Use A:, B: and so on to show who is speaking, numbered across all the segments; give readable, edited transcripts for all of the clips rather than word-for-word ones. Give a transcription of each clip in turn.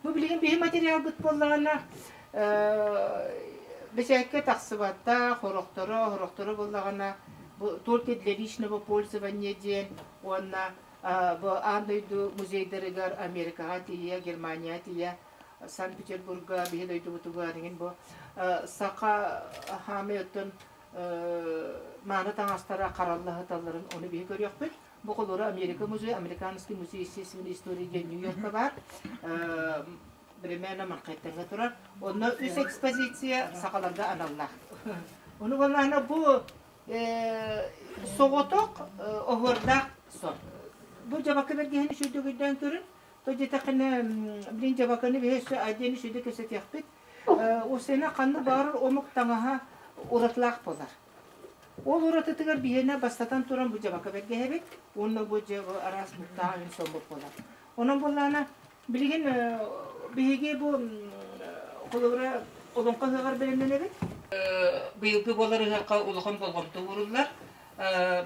A: Бу билигин биһи материалбыт буоллаҕына бэчээккэ тахсыбата, хорохторо, хорохторо буоллаҕына бу только для личного пользования диэн уонна бу аан дойду музейдарыгар Америкаҕа тиийэ, Германияҕа тиийэ, Санкт-Петербурга биһи дойдубутугар иҥин бу саха хаамай оттон мааны таҥастара харалла сыталларын ону биһи көрүөхпүт. Бу холура Америка музейа, Американский музей естественной истории диэн Нью-Йоркка баар. Бремена Манхэттеҥҥэ турар. Онно үс экспозиция сахаларга аналлаах. Ону буоллаҕына бу соҕотох оһуордаах сон. Бу дьабакы бэргэһин үчүгэйдик өйдөөн көрүн. То диэтэххинэ, билин дьабаканы биһи өссө отдельно үчүгэйдик кэпсэтиэхпит. Усена ханнык баҕарар омук таҥаһа уратылаах буолар. Ол уратытыгар биһиэнэ бастатан туран бу дьабака бэргэһэбит уонна бу дьэ бу араас буктаах үн солбук буолар. Онон буоллаҕына билигин биһиги бу холобура олоҥхо ыһыаҕар бэлэмнэнэбит. Быйылгы буолар ыһыахха улахан болҕомто ууруллар.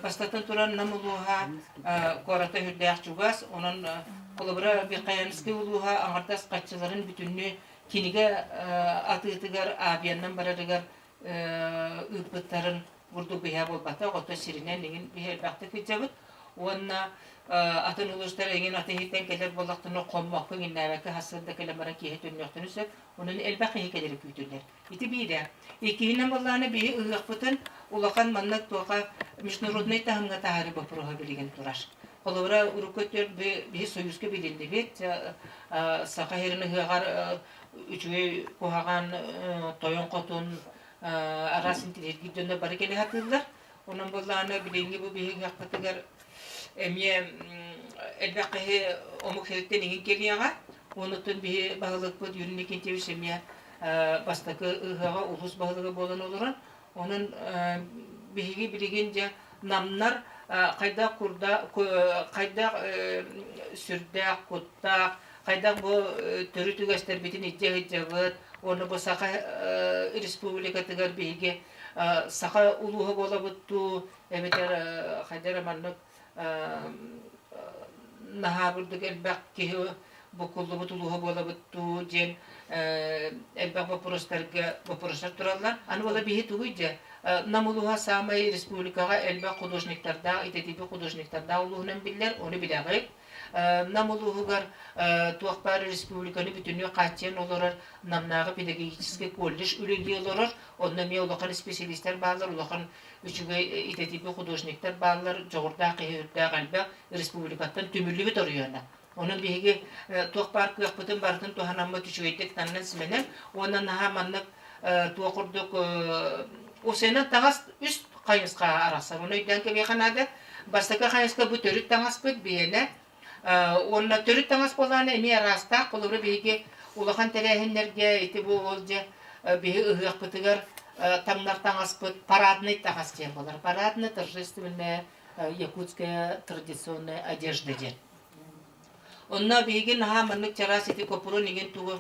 A: Бастатан туран Нам улууһа куората үрдээх чугас, онон холобура Верхоянскай улууһа аҥардас хаччыларын бүтүннүү кинигэ атыытыгар авианнан барарыгар ыыппыттарын бурдук биһэ буолбатах, оттон сиринэн иҥин биһи элбэхтик сылдьабыт. Уонна атын улуустар эҥин атын иһиттэн кэлэр буоллахтарына хоммокко иҥиннээбэккэ сарсыарда кэлэн баран киэһэ төннүөхтэрин сөп. Онон элбэх киһи кэлэрэ күүтүллэр. Ити биирэ. Иккиһинэн буоллаҕына биһи ыһыахпытын улахан маннык туоха международнай таһымҥа таһаарыы боппуруоһа билигин турар. Холобура, урукку өттүгэр биһи Союзка билиннибит, Саха сирин ыһыаҕар үчүгэй куһаҕан тойон-хотун араас интириэһиргиир дьоннор бары кэлэ сатыыллар. Онон буоллаҕына билиҥҥи бу биһиги ыһыахпытыгар эмиэ элбэх киһи омук сириттэн иҥин кэлиэҕэ. Онуттан биһи баһылыкпыт Юрий Никитич эмиэ бастакы ыһыаҕа улуус баһылыга буолан олорон, онон биһиги билигин дьэ намнар хайдах курда хайдах сүрдээх куттаах хайдах бу төрүт үгэстэрбитин илдьэ сылдьабыт уонна бу Саха Республикатыгар биһиги саха улууһа буолабыт дуу эбэтэр хайдах эрэ маннык наһаа бурдук элбэх киһи буккуллубут улууһа буолабыт дуу диэн элбэх боппуруостарга боппуруостар тураллар. Аны буола биһи тугуй дьэ Нам улууһа саамай республикаҕа элбэх художниктардаах, идэтийбит художниктардаах улууһунан биллэр, ону билэҕит. Нам улууһугар туох баар республиканы бүтүннүү хааччыйан олорор Намнааҕы педагогическай колледж үлэлии олорор. Онно эмиэ улахан специалистар бааллар, улахан үчүгэй идэтийбит художниктар бааллар, дьоҕурдаах киһи үрдээх элбэх республикаттан түмүллүбүт оройуона. Онон биһиги туох баар кыахпытын барытын туһанаммыт үчүгэйдик таннан-симэнэн уонна наһаа маннык туох курдук усенан таҥас үс хайысха арахсар. Ону өйдөөн кэбиэхэ наада. Бастакы хайысха бу төрүт таҥаспыт биһиэнэ. Уонна төрүт таҥас буолаана эмиэ араастаах. Холобура биһиги улахан тэрээһиннэргэ ити бу ол дьэ биһи ыһыахпытыгар таҥнар таҥаспыт парадный таҥас диэн буолар. Парадная торжественная якутская традиционная одежда диэн. Онно биһиги наһаа маннык чараас ити копурун иҥин тугу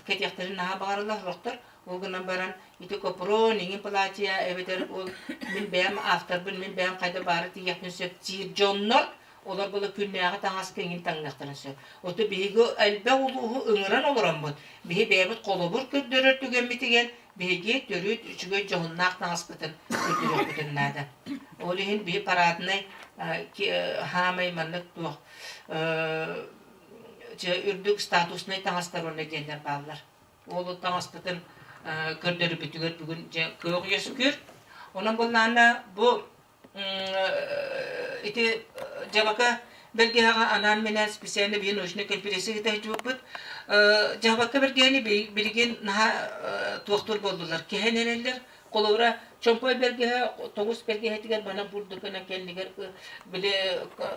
A: кэтиэхтэрин наһаа баҕараллар сорохтор. Ол гынан баран ити копурун иҥин платье эбэтэр ол мин бэйэм авторбын, мин бэйэм хайда баары тиийиэхпин сөп диир дьоннор олор була күннээҕи таҥаска иҥин таҥныахтарын сөп. Ото биһиги элбэх улууһу ыҥыран олороммут, биһи бэйэбит холобур көрдөрөр түгэммитигэр биһиги төрүт үчүгэй дьоһуннаах таҥаспытын көрдөрүөхпүтүн наада. Ол иһин биһи параднай хаамай маннык туох үрдүк статуснай таҥастар уонна диэннэр бааллар. Ол таҥаспытын көрдөрбүтүгэр бүгүн дьэ кыах үөскүүр. Онон буоллаҕына бу ити дьабака бэргэһэҕэ анаан-минээн специально биһи научнай конференция ыыта сылдьыбыппыт. Дьабака бэргэһэни билигин наһаа туохтуур буоллулар, кэһэн эрэллэр. Холобура, чомпой бэргэһэ тоҕус бэргэһэтигэр манан бурдук гынан кэннигэр били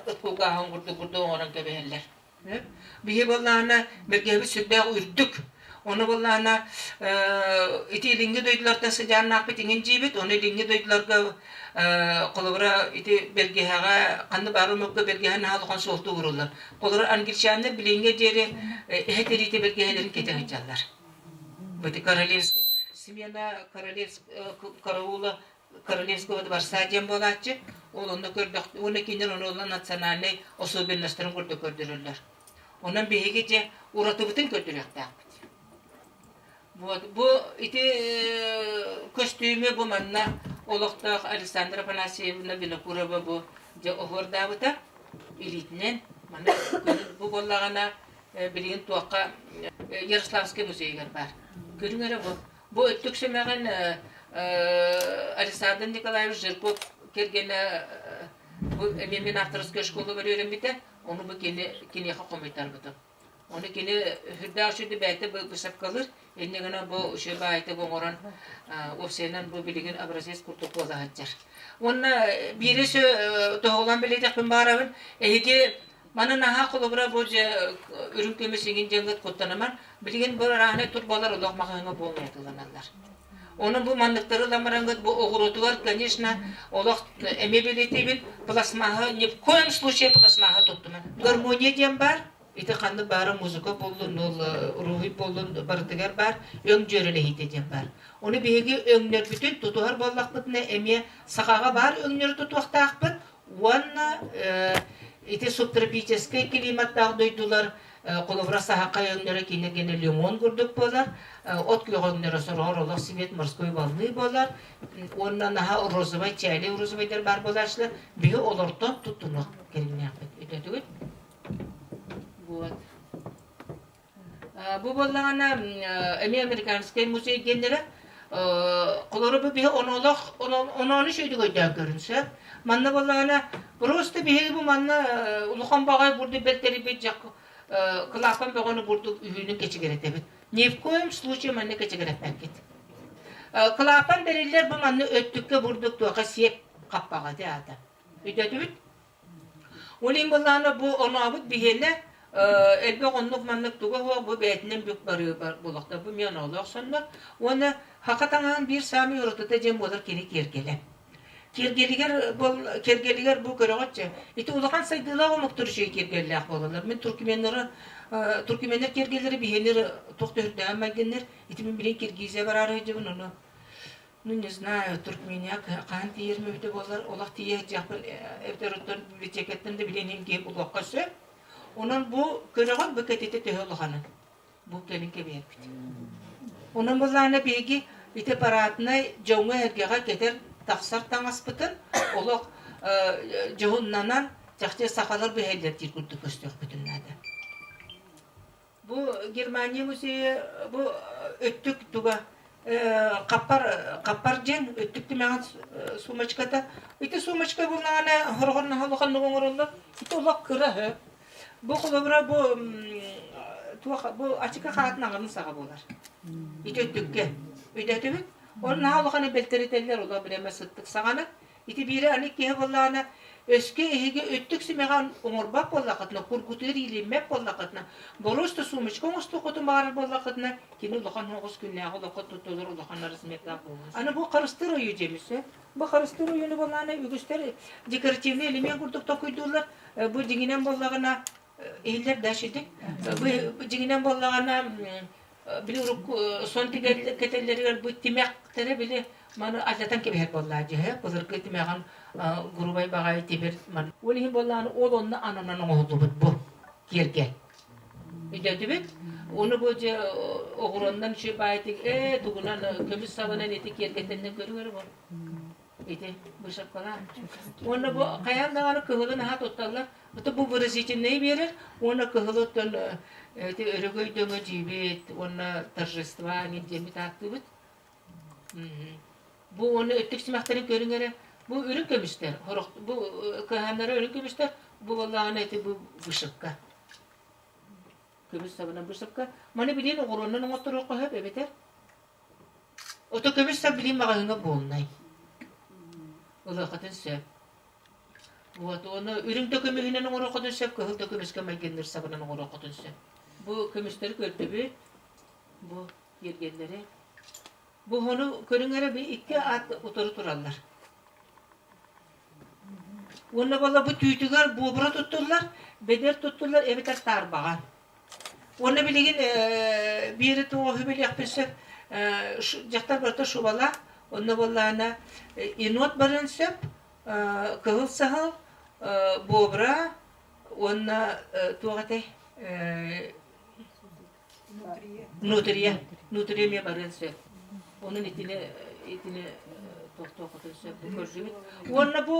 A: ыт кулгааҕын курдук бурдук оҥорон кэбиһэллэр. Биһи буоллаҕына бэргэһэбит сүрдээх үрдүк. Ону буоллаҕына ити илиҥҥи дойдулартан сыдьааннаахпыт иҥин дьиибит, ону илиҥҥи дойдуларга холобура ити бэргэһэҕэ ханна баар омукка бэргэһэ наһаа улахан суолта ууруллар. Холобура англичаннар билиҥҥэ диэри эһэ тириитэ бэргэһэлэрин кэтэ сылдьаллар. Бу королевский смена королевск караула Королевского дворца диэн буолааччы. Ол онно көрдөх уонна кинилэр ону национальнай особенностарын курдук көрдөрөллөр. Онон биһиги дьэ уратыбытын көрдөрүөхтээхпит. Вот, бу ити көстүүмү бу манна олохтоох Александра Афанасьевна Винокурова бу дьэ оһуордаабыта илиитинэн манна бу буоллаҕына билигин туохха Ярославскай музейыгар баар. Көрүҥ эрэ бу. Бу өттүк сэмэҕин Александр Николаевич Жирков кэргэнэ бу эмиэ мин авторская школа үөрэммитэ, ону бу кини киниэхэ хомуйтарбытым. Ону кини сүрдээх үчүгэй бэйэтэ быысапкалыыр, инньэ гынан бу үчүгэй баайытык оҥорон уопсайынан бу билигин образец курдук буола сылдьар. Уонна биири тоһоҕолоон бэлиэтэхпин баҕарабын, эһиги маны наһаа холобура бу дьэ үрүҥ көмүс иҥин дьаҥҥыт куттаныман, билигин бу арааһынай турбалар олох маҕаһыыҥҥа буолмай атыыланаллар. Ону бу манныктары ылан бараҥҥыт бу оҕуруотугар, конечно, олох эмиэ бэлиэтиибин, пластмаһы ни в коем случае пластмаһы туттуман. Гармония диэн баар, ити ханнык баара музыка буоллун, ол уруһуй буоллун барытыгар баар, өҥ дьүөрэлэһиитэ диэн баар. Ону биһиги өҥнөрбүтүн тутуһар буоллахпытына эмиэ сахаҕа баар өҥнөрү тутуохтаахпыт уонна ити субтропическай климаттаах дойдулар холобура саһаххай өҥнөрө кинигини лимон курдук буолар, от күөҕэ өҥнөрө сороҕор олох цвет морской волны буолар уонна наһаа розовай чээли розовайдар баар буолааччылар биһи олортон туттунуох кэриҥнээхпит өтөтүгүт вот Бу буоллаҕына эмиэ американскай музей диэннэрэ холоро бу биһи оноолох оноону үчүгэйдик өйдөөн көрүн сөп. Манна буоллаҕына просто биһиги бу манна улахан баҕай бурдук бэлтэрибит дьак кылаапан бөҕөнү бурдук үһүүнүн кэчигирэтэбит. Ни в коем случае манна кэчигирэппэккит. Кылаапан бэриллэр бу манна өттүккэ бурдук туоха сиэп хаппаҕа ити аата. Өйдөөтүбүт? Ол иһин былаана бу онообут биһиэнэ элбэх оннук-маннык туга суох бу бэйэтинэн бүк барыы буолуохтаах. Бу эмиэ оноолоох соннор. Уонна саха таҥаһын биир саамай уратыта диэн буолар кини киэргэлэ. Киэргэлигэр бол киэргэлигэр бу көрөҕүт дьэ ити улахан сайдыылаах омуктар үчүгэй киэргэллээх буолаллар. Мин туркменнары туркменнэр киэргэллэрэ биһиэнэр туох да үрдээҕин майгыннар. Ити мин билигин Киргизия бараары сылдьабын ону Ну, не знаю, Туркмения хаһан тиийэрим эбитэ буоллар, олох тиийэ сылдьыахпын эбэтэр оттон библиотекаттан да билэн иһин киһи булуохха сөп. Онон бу көрөҕүт бу кэтитэ төһө улаханын. Бу кэлин кэбиһэрбит. Онон былаана биһиги ити параднай дьоҥҥо-сэргэҕэ кэтэр тахсар таҥаспытын олох дьоһуннанан чахчы сахалар быһайлар диир курдук көстүөхпүтүн наада. Бу Германия музейа бу өттүк туга хаппар хаппар диэн өттүк түмэҕин сумочката. Ити сумочка булнаҕына хороҕор наһаа улаханнык оҥороллор. Ити олох кыра үһү. Бу холобура бу туох бу ачыка хаатын аҕарын саҕа буолар. Ити өттүккэ. Өйдөөтүбүт? Ол наһаа улаханы бэлтэритэллэр, олох бирээмэ сыттык саҕана. Ити биирэ аны киһи буоллаҕына, өскө эһиги өттүк симэҕин оҥорбот буоллаххытына, кургутугар иилиммэт буоллаххытына, боруоста сумочка оҥостуоххутун баҕарар буоллаххытына, кини улахан оҕус күннээҕи олоххо туттулар улахан размердаах буолуон. Аны бу харыстыыр ойуу дьиэмисэ. Бу харыстыыр ойууну буоллаҕына үгүстэр декоративный элемент курдук толкуйдууллар. Бу дьиҥинэн буоллаҕына иһиллэр да шитик. Бу дьиҥинэн буоллаҕына били урукку сон кэтэллэригэр бу тимэхтэрэ били маны алдьатан кэбиһэр буоллаа дьиһэ былыргы тимэҕин грубай баҕайы тимир маны ол иһин буоллаҕына ол онно ананан оҥоһуллубут бу киэргэл өйдөөтүбүт ону бу дьэ оҕуруоннан үчүгэй баайытык ээ тугунан көмүс сабынан ити киэргэтэннэ көрүҥ бу Ити вышивкалаах. Уонна бу хайаан даҕаны кыһылы наһаа тутталлар. Ото бу выразительнай биэрэр уонна кыһылы оттон ити өрөгөй дөҥө дьиибит уонна торжества диэммит ааттыыбыт. Бу уонна өттүк симэхтэрин көрүҥ эрэ. Бу үрүҥ көмүстэр, бу кыһааннара үрүҥ көмүстэр, бу буоллаҕына ити бу вышивка. Көмүс сабынан вышивка. Маны билин оҕуруоннан оҥотторуохха сөп эбэтэр Ото көмүс сап билин маҕаһыыҥҥа буолунай. Ылыаххытын сөп. Вот, уонна үрүҥ да көмүһүнэн оҥоруоххутун сөп, кыһыл да көмүскэ майгынныыр сабынан оҥоруоххутун сөп. Бу көмүстэри көрдүбүт, бу киэргэллэри. Бу ону көрүҥ эрэ би икки аат утары тураллар. Уонна буолла бу түүтүгэр буобура туттуллар, бэдэр туттуллар эбэтэр таарбаҕа. Уонна билигин биири туоһу билиэхпин сөп дьахтар барыта шубалаах, онно буоллаҕына енот барыан сөп, кыһыл саһыл, буобура уонна туох этэй? Нутрия. Нутрия эмиэ барыан сөп. Онон итини итини тохтуоххутун сөп бу көрдүбүт. Уонна бу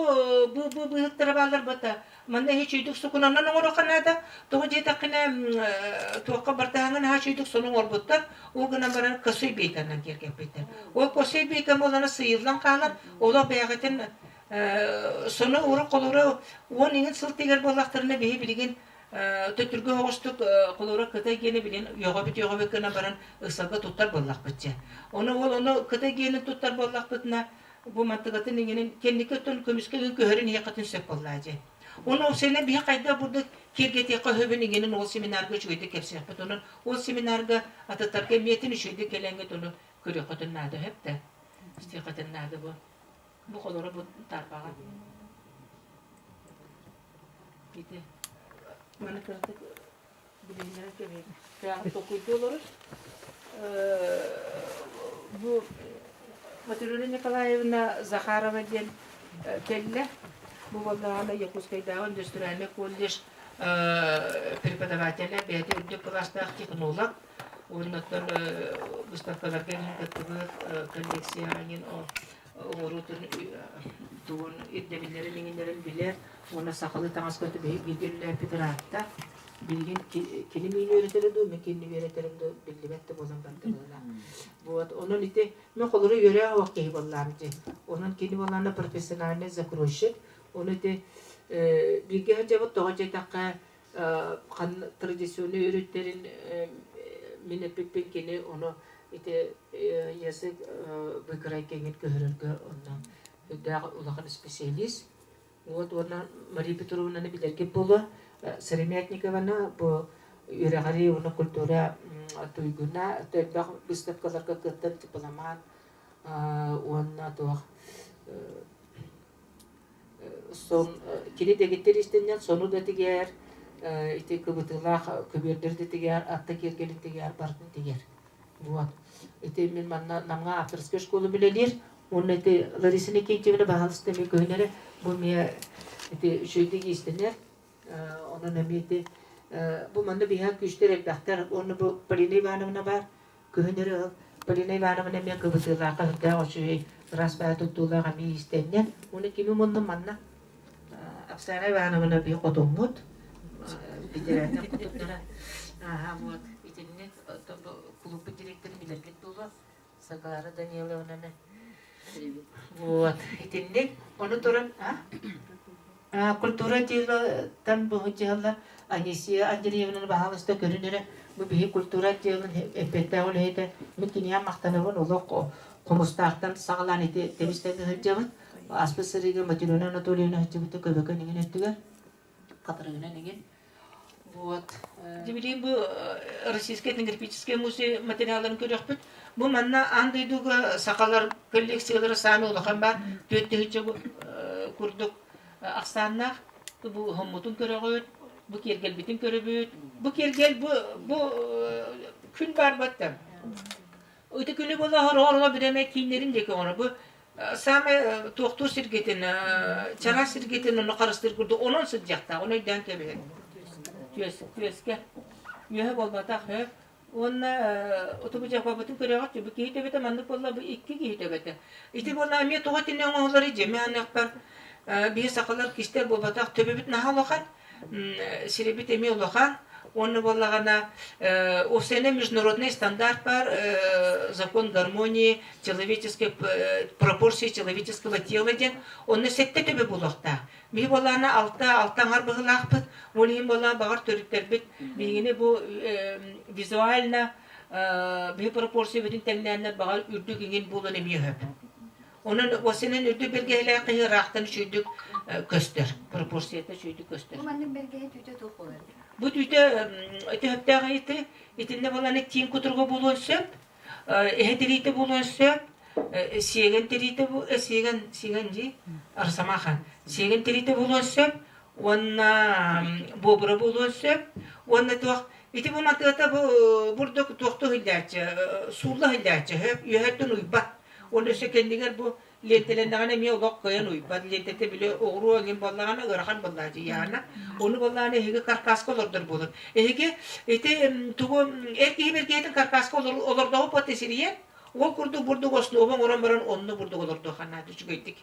A: бу бу быһыттара бааллар бата. Манна иһи чүйдүк сукунанан оҥоруохха наада. Тоҕо диэтэххинэ туохха бартаһаҥҥа наһаа чүйдүк сонун оҥорбуттар. Ол гынан баран косой бейканан киэргэппиттэр. Ол косой бейкан буолана сыйыллан хаалар. Олох бэйэҕитин сону урут холобура 10 иҥин сыл тигэр буоллахтарына биһи билигин Төттүргү оҕустук холобура кытай гиэнэ билин үөҕэбит үөҕэбит гынан баран ыксалга туттар буоллахпыт дьэ. Ону ол ону кытай гиэнин туттар буоллахпытына бу мантыгатын иҥинин кэнники өттүн көмүскэ гын көһөрөн иһиэххитин сөп буоллаа дьэ. Ону ол сенэ биһи хайдах бурдук киэргэтиэххэ өһөбүн иҥинин ол семинарга үчүгэйдик кэпсиэхпит. Онон ол семинарга атыттарга эмиэтин үчүгэйдик кэлэҥҥит ону көрүөххүтүн наада өһөп да. Истиэххитин наада бу. Бу холоро бу тарбаҕа. Ити маны кыратык билиһиннэрэн кэбиһэбин. Кээҕин толкуйдуу олорор. Бу Матрена Николаевна Захарова диэн кэллэ. Бу буоллаҕына Якутскайдааҕы индустриальнай колледж преподавателэ, бэйэтэ үрдүк кылаастаах технолог. Уонна оттон выставкаларга иһин кыттыбыт коллекция иһин оҥоруутун тугун ирдэбиллэрин иҥиннэрин билэр уонна сахалыы таҥаска бииргэ үлэлээппит ыраатта. Билигин кини миин үөрэтэрэ дуу, мин кинини үөрэтэрим дуу биллибэт да буолан барда быһыылаах. Вот, онон ити мен холору үөрэх оһох киһи буоллаам дии. Онон кини буоллаана профессиональный закройщик. Ону ити бииргэ сылдьабыт тоҕо диэтэххэ традиционный өрүттэрин мин эппиппин кини ону ити язык выкройкаҥын көһөрөргө онно үрдээх улахан специалист. Вот уонна Мария Петровнаны билэргит буолуо. Сыромятникованы бу үөрэҕирии уонна культура туйгуна элбэх выставкаларга кыттан дипломат уонна туох сон кини дэгиттэр истиннэн сону да тигэр, ити кыбытыылаах көбүөрдэр да тигэр, атта киэргэлин тигэр, барытын тигэр. Вот. Ити мин манна Намҥа авторскай школа үлэлиир. Уонна ити Лариса Никитьевна баһаалыста эмиэ көһүнэрэ. Бу эмиэ ити үчүгэйдик иистэнэр. Онон эмиэ ити бу манна биһиэхэ күүстэр элбэхтэр. Уонна бу Полина Ивановна баар. Күһүн ырыал Полина Ивановна эмиэ кыбытыылаахха сүрдээх үчүгэй ыраас баайа туттуулаах эмиэ иистэнньэҥ. Уонна кими муннум манна Оксана Ивановна биһи хотуммут ветераннар хотуннара ааһа вот итинник клубпут директорын билэргит буолуо Саглара Даниловнаны вот итинник ону туран Культура отделыттан бу дьыала Анисия Андреевнаны баһаалыста көрүн эрэ. Бу биһи культура отделын эппиэттээх үлэһитэ. Мин киниэхэ махтанабын олох Хомустаахтан саҕалаан ити тэбис-тэҥҥэ сылдьабыт. Аспыт сырыыга Матрена Анатольевна сылдьыбыта Көбөкөн иҥин өттүгэр, Хатырыгынан иҥин. Вот. Билигин бу Российский этнографический музей материалларын көрүөхпүт. Бу манна аан дойдуга сахалар коллекциялара саамай улахан баар 4000 курдук ахсааннаах. Бу хоммутун көрөҕүт, бу киэргэлбитин көрөбүт. Бу киэргэл бу бу күн баар батта. Ити күнү буола оһор бирэме кииннэрин диэки оҥоро. Бу саамай туохтуур сиргитин, чараас сиргитин ону харыстыыр курдук онон сылдьыахтаах, ону өйдөөн кэбиһэр. Түөс, түөскэ. Үөһэ буолбатах, үһү. Уонна утубу дьахбабытын көрөҕүт, бу киһи төбөтө маннык буолла, бу икки киһи төбөтө. Ити буолла эмиэ тоҕо итиннэ оҥоһулларый дьиэ аныахпар биһи сахалар кистэл буолбатах, төбөбүт наһаа улахан, сирибит эмиэ улахан. Уонна буоллаҕына ОСН международный стандарт бар, закон гармонии человеческой пропорции человеческого тела диэн онно сэттэ төбө буолуохтаах. Биһи буоллаҕына алта алта аҥар быһыылаахпыт. Ол иһин буоллаҕына баҕар төрүттэрбит биһигини бу визуально биһи пропорция бүтүн тэҥнээннэр баҕар үрдүк иҥин буолан эмиэ сөп. Онон осенен үрдүк бэргэһэлээх киһи ыраахтан үчүгэйдик көстөр, пропорцията үчүгэйдик көстөр.
B: Бу маннык бэргэһэ түүтэ туох буолар?
A: Бу түүтэ төһөптөөх ыйыты итиннэ буолан тииҥ кутурга буолуон сөп, эһэ тириитэ буолуон сөп, сиэгэн тириитэ сиэгэн сиэгэн дии арсамаха сиэгэн тириитэ буолуон сөп уонна буобура буолуон сөп уонна туох ити бу матыата бу бурдук туохтуу иһиллээччи суулла иһиллээччи үөһэттэн уйбат Ол өссө кэннигэр бу Лиэнтэлэннэҕинэ эмиэ олох кыайан уйбат. Лиэнтэтэ били оҕуруо эҥин буоллаҕына ыарахан буоллааччы Яна. Ону буоллаҕына эһиги каркаска олордор буолун. Эһиги ити тугу эр киһи бэргэһэтин каркаска олордоҕу буолта сирийэн, ол курдук бурдук основа оҥорон баран онно бурдук олордуохха наада үчүгэйдик.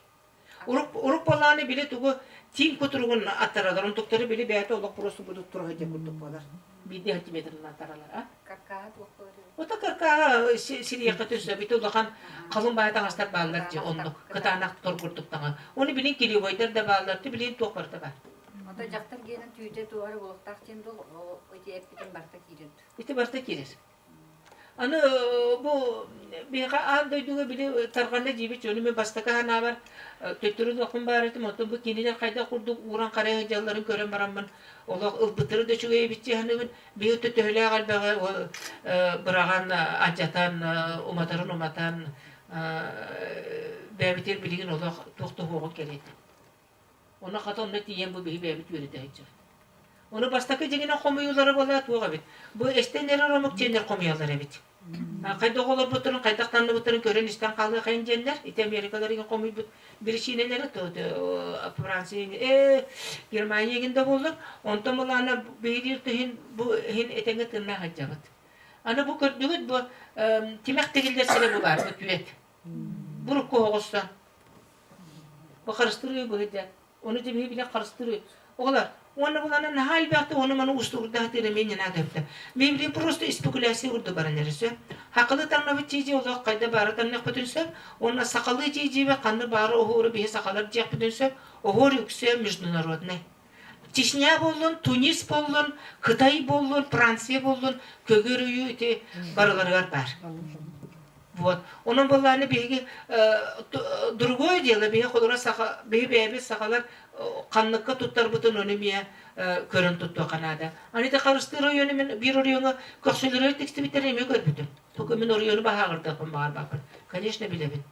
A: Урук буоллаҕына били тугу тииҥ кутуругун аттаралар, онтуктары били бэйэтэ олох просто будут тура курдук буолар. Биирдии сантиметрынан аттаралар. А?
B: Каркаһа туох буолар?
A: Ото каркаһа сириэххэ түсө бити улахан халыҥ баай таҥастар бааллар дии оннук кытаанах тор курдук таҥа. Оны билин килевойдар да бааллар, ти билин туох барыта бар.
B: Ото дьахтар гиэнин түүтэ туохары булуохтаах диэн дул, ити эппитин барыта киирэр.
A: Ити барыта киирэр. Аны бу биһиэхэ аан дойдуга били тарҕанна диибит дьону мин бастакы санаабар төттөрү олохпун баар этим, оттон бу кинилэр хайдах курдук ууран харайа сылдьалларын көрөн бараммын олох ылбыттара да үчүгэй эбит дии саныыбын. Биһи өттө төһөлөөх элбэҕи быраҕан, алдьатан, уматарын уматан бэйэбитигэр билигин олох туох да уһуоҕун кэриэтэ. Ону хата онно тиийэн бу биһи бэйэбит үөрэтэ сылдьабыт. Ону бастакы дьиҥинэн хомуйуулара буолла туох эбит? Бу эстэн эрэр омук диэннэр хомуйаллар эбит. Хайдах олорбуттарын, хайдах танныбыттарын көрөн-истэн хаалыахайын диэннэр, ити Америкалар игин хомуйбут биричиинэлэрэ Франция э Германия игин да буоллар, онтон былаана биһиги иһин бу иһин этэҥҥэ тыыннаах сылдьабыт. Аны бу көрдүгүт бу тимэх тигиллэр сирэ бу баар, бу түөт. Бурукку оҕусса. Бу харыстырыы быһыйда. Ону дьэ билэ харыстырыы. Оҕолор, уонна булана наһаа элбэхтик ону маны устугурдаһытыыр эмиэ не надо эбитэ. Мен билим просто спекуляция курдук баран эрэ сөп. Хакылы таҥнабыт дии олох хайда баара таҥныахпытын сөп. Уонна сахалыы дии дьиибэ ханна баара оһуору биһи сахалар диэхпитин сөп. Оһуор үксэ международный. Чечня буоллун, Тунис буоллун, Кытай буоллун, Франция буоллун, көгөр өйү ити барыларыгар баар. Вот. Онон буоллааны биһиги другое дело, биһи холура саха, биһи бэйэбит сахалар ханныкка туттарбытын ону эмиэ көрөн туттуохха наада. Аны ити харыстыыр оройуону мин биир оройуоҥа көхсүлэригэр тиксибиттэрин эмиэ көрбүтүм. Тугу мин оройуону баһааҕырдыахпын баҕарбаппын. Конечно, билэбин.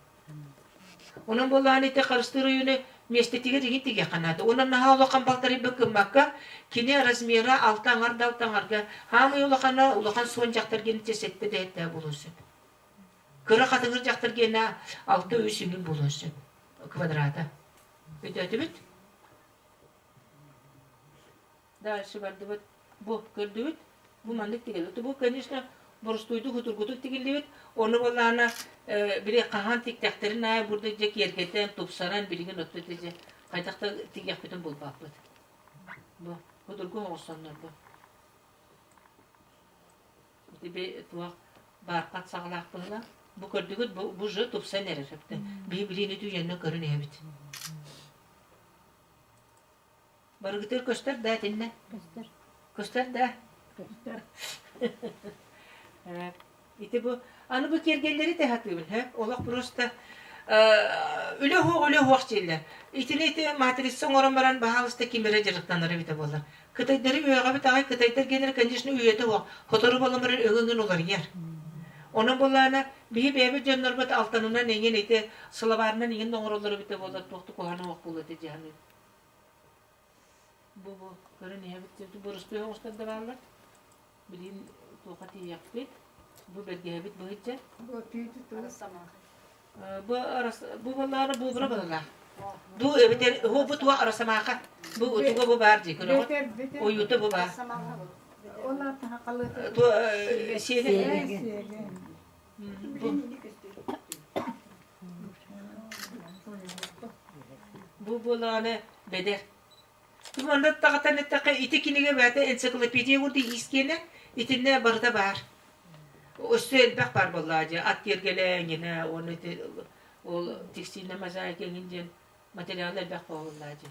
A: Онон буоллаҕына ити харыстыыр ойууну миэстэтигэр иһин тигиэххэ наада. Уонна наһаа улахан балтарыйбыт гыммакка, кини размера алта аҥар да алта аҥарга, хаамый улахана улахан суон дьахтар гиэнэ сэттэ да эттээх буолуон сөп. Кыра хатыҥыр дьахтар гиэнэ алта үс үҥүн буолуон сөп квадрата. Өйдөөтүбүт? Дальше бардыбыт. Бу көрдүбүт. Бу маннык тигиллибит. Бу, конечно, боростуойдук, судургутук тигиллибит. Ону буоллаҕына, били хаһан тиктэхтэрин аайы бурда дьэ киэргэтэн, тупсаран, билигин отто дьэ хайдах да тигиэхпитин булбаппыт. Бу судургу оҥорсоннор бу. Ити туох баарпат саҕалаах быһыылаах. Бу көрдүгүт, бу, бу же тупсан эрэр. Биһи билиини түйэннэ көрөн иһэбит. Барыгытыгар көстөр да итиннэ?
C: Көстөр.
A: Көстөр да?
C: Көстөр.
A: Ити бу аны бу киэргэллэри тэ сатыыбын, һэ? Олох просто үлэ уһуох, үлэ уһуох дииллэр. Итини ити матрица оҥорон баран баһаалыста ким эрэ дьарыктанар эбитэ буоллар. Кытайдары үөҕэбит аҕай, кытайдар генер, конечно, үйэтэ уһуох. Сотору буолан баран өҥө-өҥүн уларыйар. Онон буоллаҕына, биһи бэйэбит дьоннорбут алтанынан эҥин ити сылабаарынан эҥин оҥороллор эбитэ буоллар, туох да куһаҕана уһуох буолуо этэ дии саныыбын. Бу бу көрөн иһэбит боростуой оҕустар да бааллар. Билигин туохха тиийиэхпит. Бу бэргэһэбит быһычча.
C: Бу түүтү
A: Бу бу баллаара буубура балалаах. Ду эбэтэр хо бу туа арасамааха. Бу туга бу баар дии көрөҕүт. Ойуута бу баар.
C: Ол атаха
A: Ту сиэгэ. Бу Бу буолаҕына бэдэр. Манна даҕатан эттэххэ, ити кинигэ бэйэтэ энциклопедия курдук иискиэнэ, итиннэ барыта баар. Өссө элбэх баар буоллаҕа дьэ, ат киэргэлэ эҥинэ, уонна ити ол текстильнай мозаика эҥин диэн материал элбэх буоллаҕа дьэ.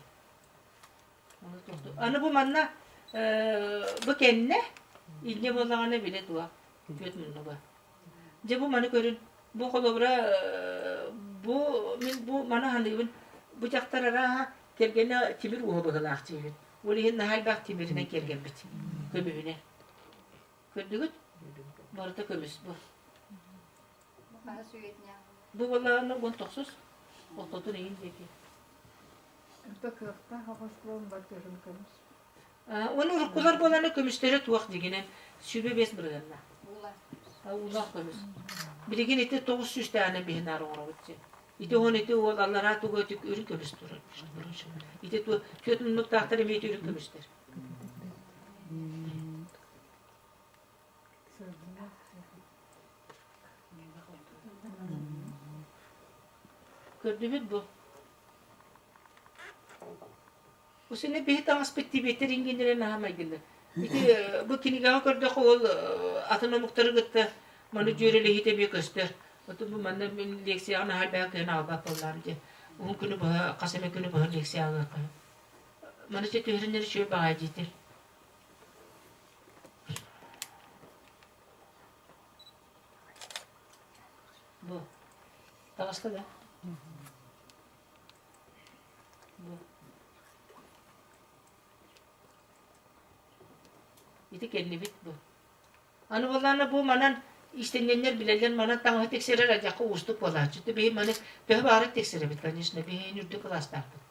A: Аны бу манна бу кэннэ инньэ буоллаҕына били туох түөрт муннуга. Дьэ бу маны көрүн. Бу холобура бу мин бу маны саныыбын. Бу дьахтар арааһа кэргэнэ тимир ууһа быһыылаах диибин. Ол иһин наһаа элбэх тимиринэн киэргэммит. Көмүһүнэн. Көрдүгүт? Барыта көмүс бу. Бу буоллаҕына уон тохсус ортотун иһин диэки.
C: Орто кыахтаах оҕус буолан бардырын көмүс.
A: Уонна уруккулар буоланы көмүстэрэ туох дигинэн сүбэ бэс бырыһыанна. Уулаах көмүс. Билигин ити 900 даҕаны биһинаар оҥоробут дии. Ити уон ити уол аллараа тугу өтүк үрү көмүс турар. Ити түөрт муннуктаахтар эмиэ үрү көмүстэр. Көрдүбүт бу. Усуна биһи таҥаспыт тибиэтэр иҥгиннэрэ наһаа майгыннар. Ити бу кинигэҕэ көрдөххө ол атын омуктары кытта маны дьүөрэлэһиитэ эмиэ көстөр. Оту бу манна мин лекцияҕа наһаа элбэх кыһын аҕалбат буоллаам дии. Уһун күнү быһа, хас эмэ күнү быһа лекция аҕыахха. Маны чэ түһэриннэр үчүгэй баҕайы диэтэр. Бу. Таҕыста да? Бу. Ити кэллибит бу. Аны буоллаҕына бу манан иистэнньэннэр билэллэр манан таҥаһы тиксэрэр адьахха уустук буолааччы. Биһи маны төһө баара тиксэрэбит, конечно, биһи үрдүк кылаастаахпыт.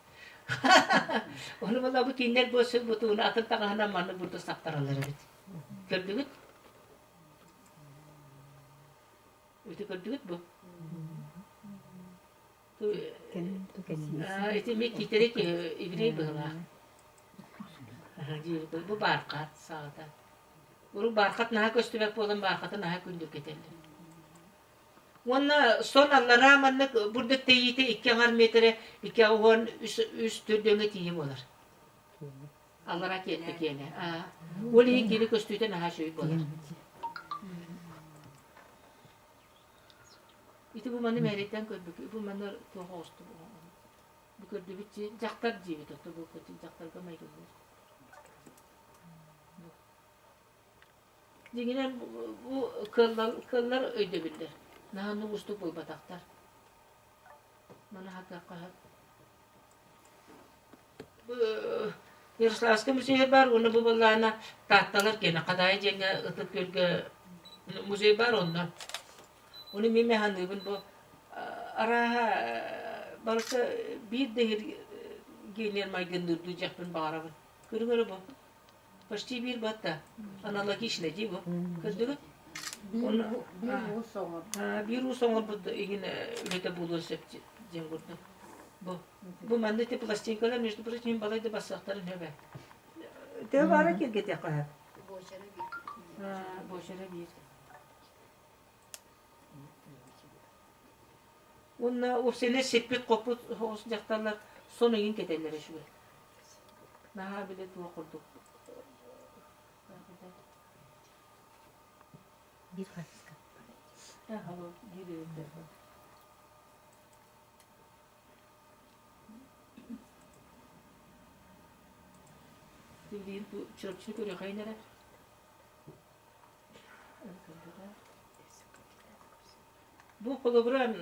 A: Ону буолла бу кинилэр бу сыл бутууну атын таҥаһынан маннык бурдук саптараллар эбит. Көрдүгүт? Ити көрдүгүт бу? Ити эмиэ киитэрэ киһи еврей быһылаах. Бу баархат саҕата. Урут баархат наһаа көстүбэт буолан баархаты наһаа күндүргэтэллэр. Уонна сон аллараа маннык бурдук тэйиитэ икки аҥар миэтэрэ 2 үс төрдүөҥҥэ тиийэ буолар. Аллараа киэлтэ киэнэ. Ол иһин кини көстүүтэ наһаа үчүгэй буолар. Ити бу маны мээрэйдээн көрбүт, бу маны туох оҕусту бу көрдүбүт дьахтар диибит ото бу дьахтарга майгынныыр. Дьиҥинэн бу кыаллар, кыаллар өйдөбүллэр. Наһаа уустук буолбатахтар. Маны хатыахха сөп. Бу Ярославскай музейа баар уонна бу буоллаҕына Таатталар киэнэ Хадаайы диэҥҥэ Ытык Күөлгэ музей баар онно. Ону мин саныыбын бу арааһа барыта биир да генер майгынныырдыы дьиэхпин баҕарабын. Көрүҥ эрэ бу. Почти биир батта. Аналогично дии бу. Көрдүгүт?
C: Биир уус оҥорбут.
A: Биир уус оҥорбут игин үлэтэ буолуон сөп диэн курдук. Бу. Бу манна ити пластинкалар, между прочим, балай да бассахтарын хөбө. Төһө баара киргэтиэххэ сөп.
B: Буочара биир.
A: Буочара биир. Уонна уопсайынан сиппит-хоппут соҕус дьахталлар сон ыйын кэтэллэрэ үчүгэй. Наһаа били туох курдук
B: Биир хаска.
A: Биир өйдөөх. Билигин бу чурапчыны көрүөххэйин эрэ. Бу холобура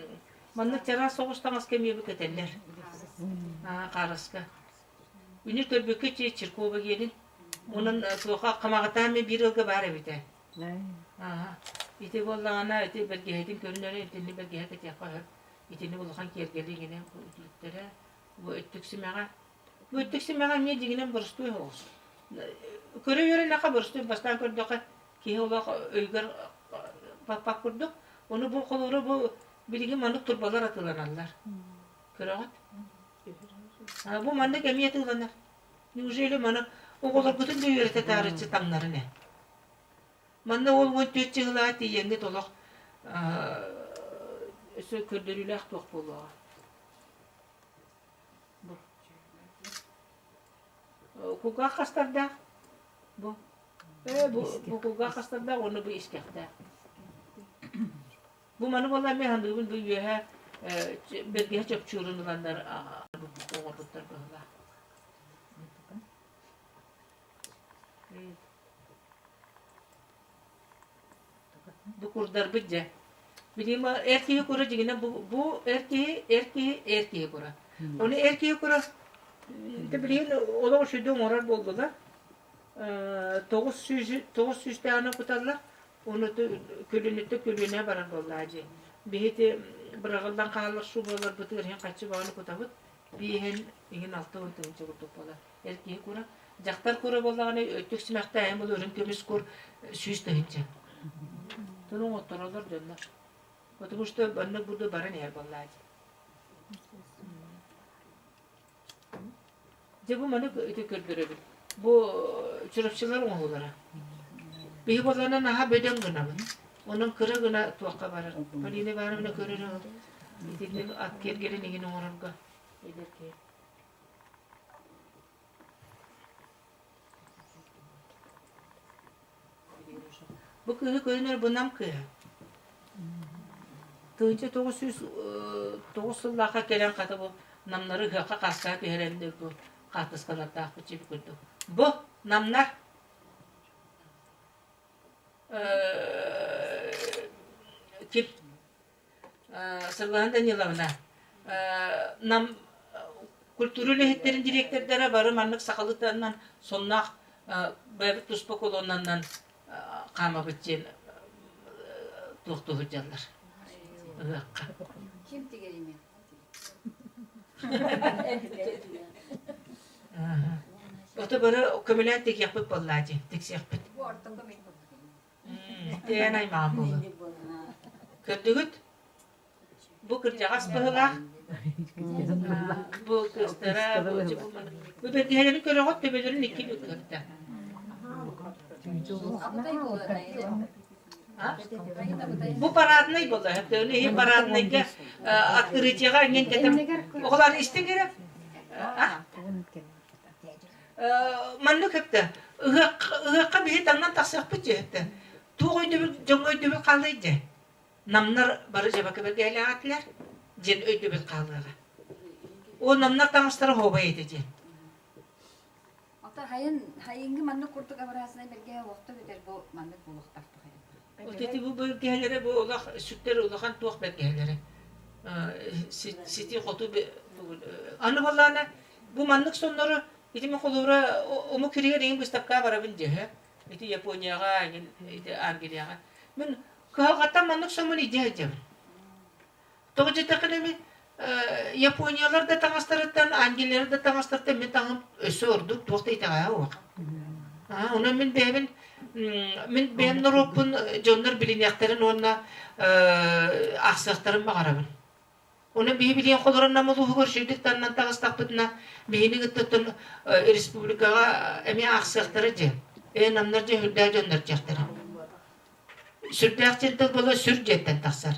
A: маннык чараас соҕус таҥаска эмиэ бу кэтэллэр. Хаараска. Үнүр көрбүккэ чи Чиркова диэнин. Онон туоха хамаҕатаан биир ыалга баар эбитэ. Ити буоллаҕына ити бэргэһэтин көрүнэрэ итини бэргэһэ кэтиэххэ сөп. Итини улахан киэргэли иҥинэн үтүлүктэрэ. Бу өттүк симэҕэ. Бу өттүк симэҕэ эмиэ дьиҥинэн боростуой соҕус. Көрө үөрэнэххэ боростуой бастаан көрдөххө киһи олох өйүгэр баппат курдук. Ону бу холобура бу билигин маннык турбалар атыыланаллар. Көрөҕүт? Бу маннык эмиэ атыыланар. Неужели маны оҕолоргутун да үөрэтэ таарыччы таҥнарын ээ? Манна ол 14 чыһылаа тиийэҥҥит олох өссө көрдөрүүлээх туох буолуоҕа. Бу. Кулгаах хастардаах. Бу. Ээ бу, бу кулгаах хастардаах уонна бу искэхтээх. Бу маны буолла эмиэ саныыбын бу үөһэ бэргэһэ чопчуурун ыланнар оҥорбуттар быһыылаах. Бу курдарбыт дьэ. Билигин эр киһи кура дьиҥинэн бу, бу эр киһи, эр киһи, эр киһи кура. Ону эр киһи кура билигин олох үчүгэй оҥорор буоллулар. 900 сүүстээҕинэн куталлар. Ону күлүнүттэ күлүнэ барар буоллаа дии. Биһити быраҕыллан хаалар шубаларбытыгар иһин хаччы баҕаны кутабыт. Биэһин иһин 60 тыһыынча курдук буолар. Эр киһи кура. Дьахтар кура буоллаҕына өттүк симэхтээһин был үрүҥ көмүс кур 100 тыһыынча. Туну оҥоттороллор дьоннор. Потому что оннук бурду баран иһэр буоллаа дии. Дьэ бу маны ити көрдөрөбүт. Бу чурапчылар оҥоһуулара. Биһи буоллаҕына наһаа бөдөҥ гынабыт. Онон кыра гына туохха барар. Полина Ивановна көрөр итинник ат киэргэлин иһин оҥорорго эдэр киһи. Бу кыыһы көрүнэр бу Нам кыыһа. 1909 сыллаахха кэлэн хата бу намнары ыһыахха хаастаһа түһэрэннэр бу хаартыскалардаахпыт чип курдук. Бу намнар кип Саргылана Даниловна, Нам культура үлэһиттэрин дириэктэрдэрэ бары маннык сахалыы сонноох бэйэбит туспа колоннанан хаамабыт диэн туохтуу сылдьаллар ыһыахха.
B: Ким тигэрими?
A: Ото бары көмөлөөн тигиэхпит буоллаа дии, тиксиэхпит.
B: Бу ортоку мин курдук.
A: Тээн аймаҕым буолуо. Көрдүгүт? Бу кырдьаҕас быһылаах. Бу кыыстара, бу бу бэргэһэлэрин көрөҕүт, төбөлөрүн икки бүк кытта. Бу параднай буолла. Төһөнү иһин параднайга открытиеҕа иҥин кэтэн оҕолор истиҥ эрэ. Маннык эптэ ыһыахха биһи таҥнан тахсыахпыт дьиэттэ. Туох өйдөбүл дьоҥҥо өйдөбүл хаалыай дьэ. Намнар бары дьабака бэргэһэлээҕэтилэр диэн өйдөбүл хаалыаҕа. Ол намнар таҥастара оһуобай этэ диэн.
B: Ото хайын хайыҥҥы маннык курдук образный бэргэһэ уохта бүтэр бу маннык буолуохтаах
A: Вот эти бу бэргэһэлэрэ бу олох сүктэр улахан туох бэргэһэлэрэ. Сити хоту аны буоллаана бу маннык соннору ити мен холобура омук сиригэр иҥин быыстапкаҕа барабын дьэ ити Японияҕа иҥин ити Англияҕа мин кыһалҕаттан маннык соммун идея сылдьабын тоҕо диэтэххинэ мин Япониялар да таҥастарыттан Англиялар да таҥастарыттан мин таҥым өссө ордук туох да итэҕэһэ суох онон мин бэйэбин мин бэйэм норуоппун дьоннор билиниэхтэрин уонна аахсыахтарын баҕарабын Оны биһи билиэн холорон нам улууһугар сүүрдүк таннан таҕыстахпытына биһини кыттаттан республикаҕа эмиэ аахсыахтара дьэ. Ээ намнар дьэ сүрдээх дьоннор дьиэхтэрэ. Сүрдээх диэн буола сүр дьиэттэн тахсар.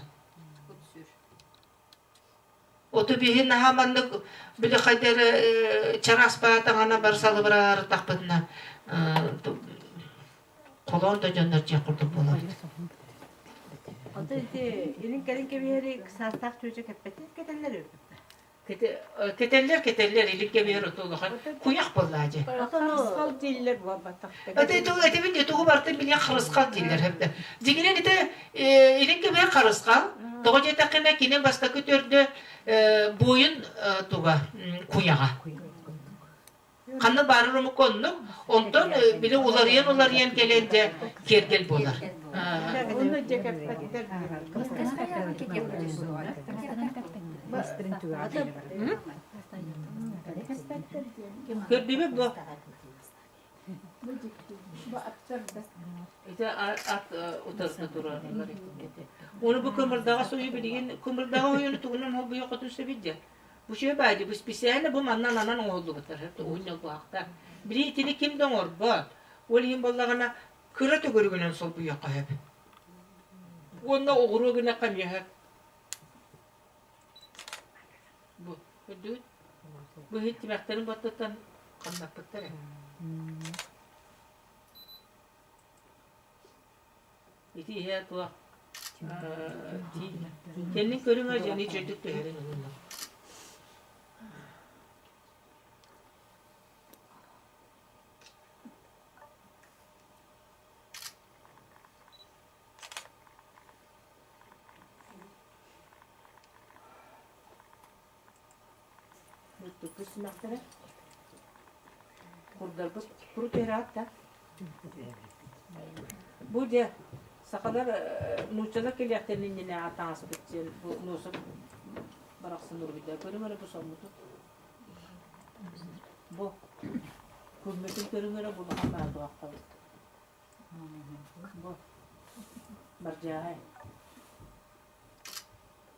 A: Оту биһи наһаа маннык били хайда эрэ чараас баатаҥана бар салыбыраарытахпытына холоон да дьоннор дьиэх курдук буолабыт.
D: Ото ити илин-кэлин кэбиһэри саастаах чүөчэ кэппэтин кэтэллэр үһү.
A: Кэтэллэр, кэтэллэр, илин кэбиһэр ото улахан куйах буоллаа дьэ.
D: Харысхал дииллэр буолбатах.
A: Это этибин де тугу бартын билиэн харысхал дииллэр хэпте. Дьиҥинэн ити илин кэбиһэр харысхал. Тоҕо диэтэххинэ кини бастакы төрдө буойун туга куйаҕа. Ханна баарар омук оннук, онтон били уларыйан-уларыйан кэлэн дьэ киэргэл буолар. Көрдүбүт бу. Ити ат утарыта турарылар Оны бу кымырдаҕа сойу билигин кымырдаҕа ойуну тугунан холбуйа хотун сөбүт дьэ. Бу үчүгэй баайдыы, бу специально бу манна ананан оҥоһуллубуттар, уһун ньолбуһахтар. Били итини ким да оҥорбот. Ол иһин буоллаҕына кыра төгүрүгүнэн солбуйуохха сөп. Уонна оҕуруо гынахха эмиэ сөп. Бу, көрдүгүт? Бу иһит тимэхтэрин баттаттан хамнаппыттар ээ. Ити иһэ туох Кэннин көрүҥэ дьэни чөйдүк түһэрин ылынна. Бүттүкпүт симэхтэрэ. Курдарбыт куру түһэр да. Бу дьэ сахалар нууччалар кэлиэхтэрин иннинээҕи таҥаспыт диэн бу нуоса барахсан уруһуйдар көрүҥ эрэ бу соммуту. Бу күммүтүн көрүҥ эрэ булахан баатуахтабыт. Бу бардьааһай.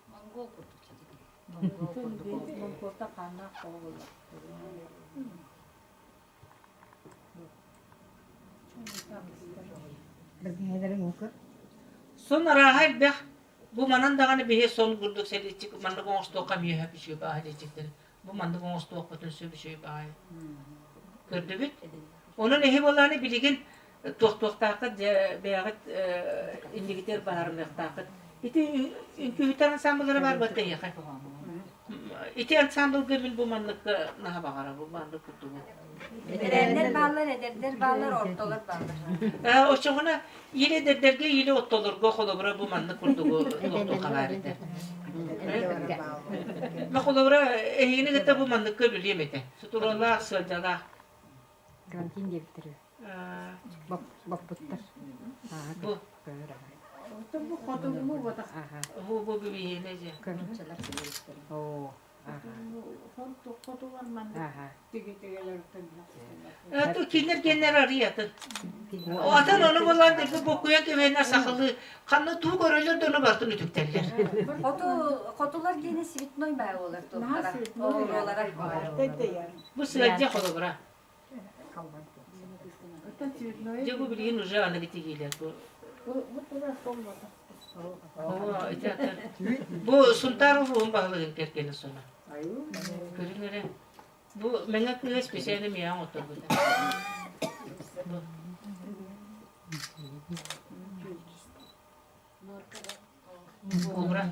B: Монгол курдук
A: Монголта хааннаах тоҕо буолла. Сон арааһа элбэх. Бу манан даҕаны биһи сон курдук сэлииччик маннык оҥостуохха миэхэ үчүгэй баҕайы диэчиктэр. Бу маннык оҥостуохпутун сөп үчүгэй баҕайы. Көрдүгүт? Онон эһи буолааны билигин туохтуохтааххыт дьэ бэйэҕит иннигитигэр баһаарыныахтааххыт. Ити үҥкүүһүттэр ансамбллара баар буолта эһиэхэ. Ити ансамблга мин бу манныкка наһаа баҕарабын, маннык курдугу.
B: Бэтэрээннэр бааллар, эдэрдэр бааллар, ортолор бааллар.
A: Оччоҕуна или эдэрдэргэ, или ортолорго холобура бу маннык курдугу туохтуохха баар этэ. Ма холобура эһигини кытта бу манныкка үлэлиэм этэ. Сутуруолаах, сыалдьалаах.
E: Карантин диэбиттэр боппуттар.
A: Бу.
C: Бу хотугу ботах.
A: Бу бу бибиһиэнэ дьэ.
E: Оо.
C: Хотулар маннык
A: Кинилэр геннэр арыйатын. Атын ону булан дэлби бокуйан кэбиһэннэр сахалыы ханна туу көрөллөр да ону барытын үтүктэллэр.
B: Хоту хотулар диэни цветной баа буолар туохтара. Оҕуруолара.
A: Бу сыадьа холобура. Дьэ бу билигин уже аныгы тигиилэр бу. Бу Сунтаар улууһун баһылыгын кэргэнэ соно. Көрүҥ эрэ. Бу Мэҥэ кыыһа специально миэхэ оҥотторбута. Буобура.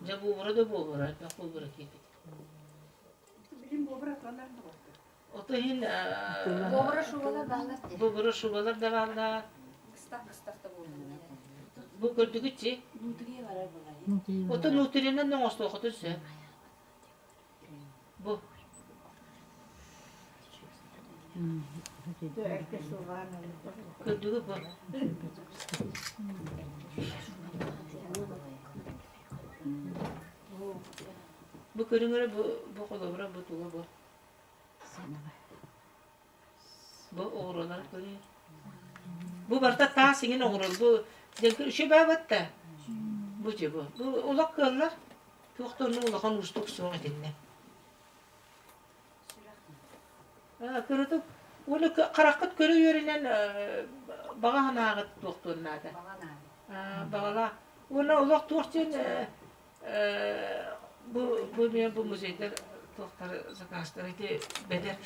A: Дьэ буобура да буобура, элбэх буобура киирбит. Ото иһин
B: Буобура шубалар бааллар дии.
A: Буобура шубалар да бааллар.
B: Быстах-быстах да буоллун.
A: Бу көрдүгүт чи? Ото нутринан оҥостуоххутун сөп. Бу. Көрдүгүт бу. Бу көрүҥ эрэ бу бу холобура бу туга бу. Бу оҕуруолар көрүҥ. Бу барыта таас иҥин оҕуруол. Бу дьэҥкир үчүгэй баабат да. Бу дьэ бу. Бу олох кыаллар. Туох да оннук улахан уустук суох итиннэ. Кыратык уонна хараххыт көрө үөрэнэн баҕа санааҕыт туохтуон наада. Баҕалаах. Уонна олох туох диэн бу бу мен бу музейдар туохтары заказтары ити бэдэр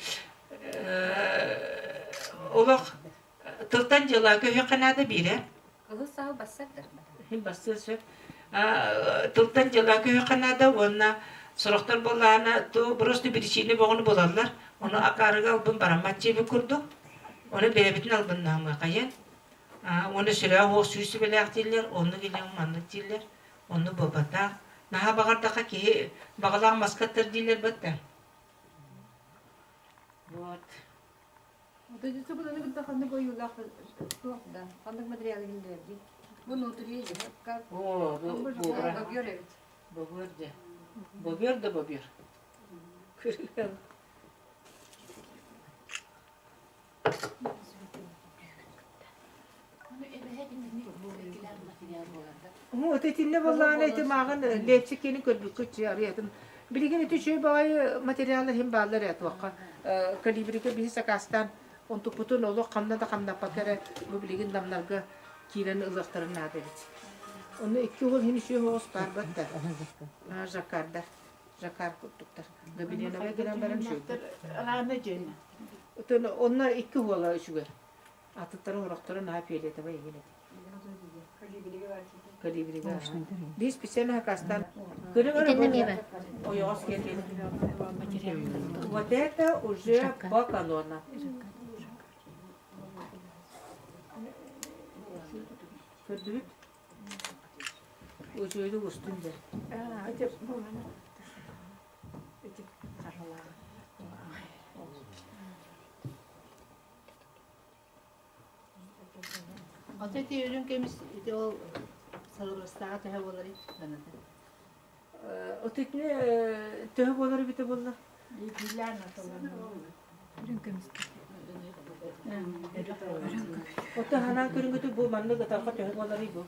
A: олох тылтан дьыала көһүөххэ наада биирэ.
B: Кыһыл саал бассар да.
A: Бассыа сөп. Тылтан дьыала көһүөххэ наада уонна сорохтор буоллаҕына то просто причины боҕону булаллар. Ону акаарыга албын бараммат дьиэбит курдук. Ону бэйэбитин албыннаамыахайын. Уонна сүрэҕэ суох сүүс сүбэлээх дииллэр, оннук илиҥ маннык дииллэр. Оннук буолбатах. Наһаа баҕардаха киһи баҕалаах маска аттар дииллэр бытта. Вот.
C: Дойдусу кытта ханнык ойуулаах туох да ханнык материалы киллэрдий?
B: Бу внутри
A: О, бу буобура.
B: Бобер эбит.
A: Бобер де. Бобер да бобер. Вот итиннэ буоллаҕына ити мааҕын Лепсик киэнин көрбүккүт арыйатын. Билигин ити үчүгэй баҕайы материаллар иһин бааллар ээ туохха. Калибрига биһи сакаастаан онтукпутун олох ханна да хамнаппакка эрэ бу билигин намнарга киирэн ылыахтарын наада эбит. Онно икки уол иһин үчүгэй оҕус баарбат да. Жаккардар. Жаккар курдуктар. Гобеленовай гынан баран үчүгэйдэр.
D: Рано дьүнэ.
A: Отон онно икки уола үчүгэй. Атыттары орохторо наһаа фиолетовай иһин этэ. Калибрига. Биир специально хакастан. Ойоҕос киэргэн. Вот это уже по канону. Көрдүбүт? Үчүгэйдик устун дьэ.
D: Ата ити үрүҥ көмүс ити ол салыбырастааҕа төһө буоларый саната?
A: Отитини төһө буолар эбитэ буолла?
C: Үрүҥ көмүс.
A: Ото ханаан көрүҥүтү бу маннык ытарха төһө буоларый бу?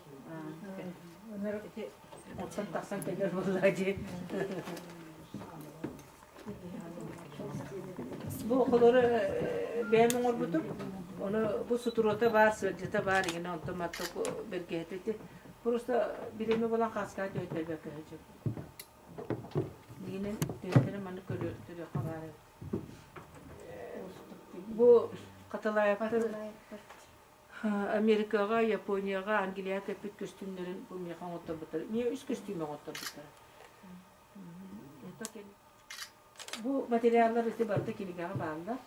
A: Оттон тахсан кэлэр буолла дии. Бу оҕолору бэйэм оҥорбутум. Ону бу сутуруота баар, сыалдьыта баар игинэ онтон матта бэргэһэтэ ити просто бириэмэ булан хааскаҕа түһэртэрбэккэ сылдьабын. Дигинэн түһэртэрэ маннык көрүөххэ баар эбит. Бу Хатылаевтар Америкаҕа, Японияҕа, Англияҕа кэппит көстүүмнэрин бу миэхэ оҥотторбуттар. Миэ үс көстүүм оҥотторбуттара. Бу материаллар ити барыта кинигэҕэ бааллар.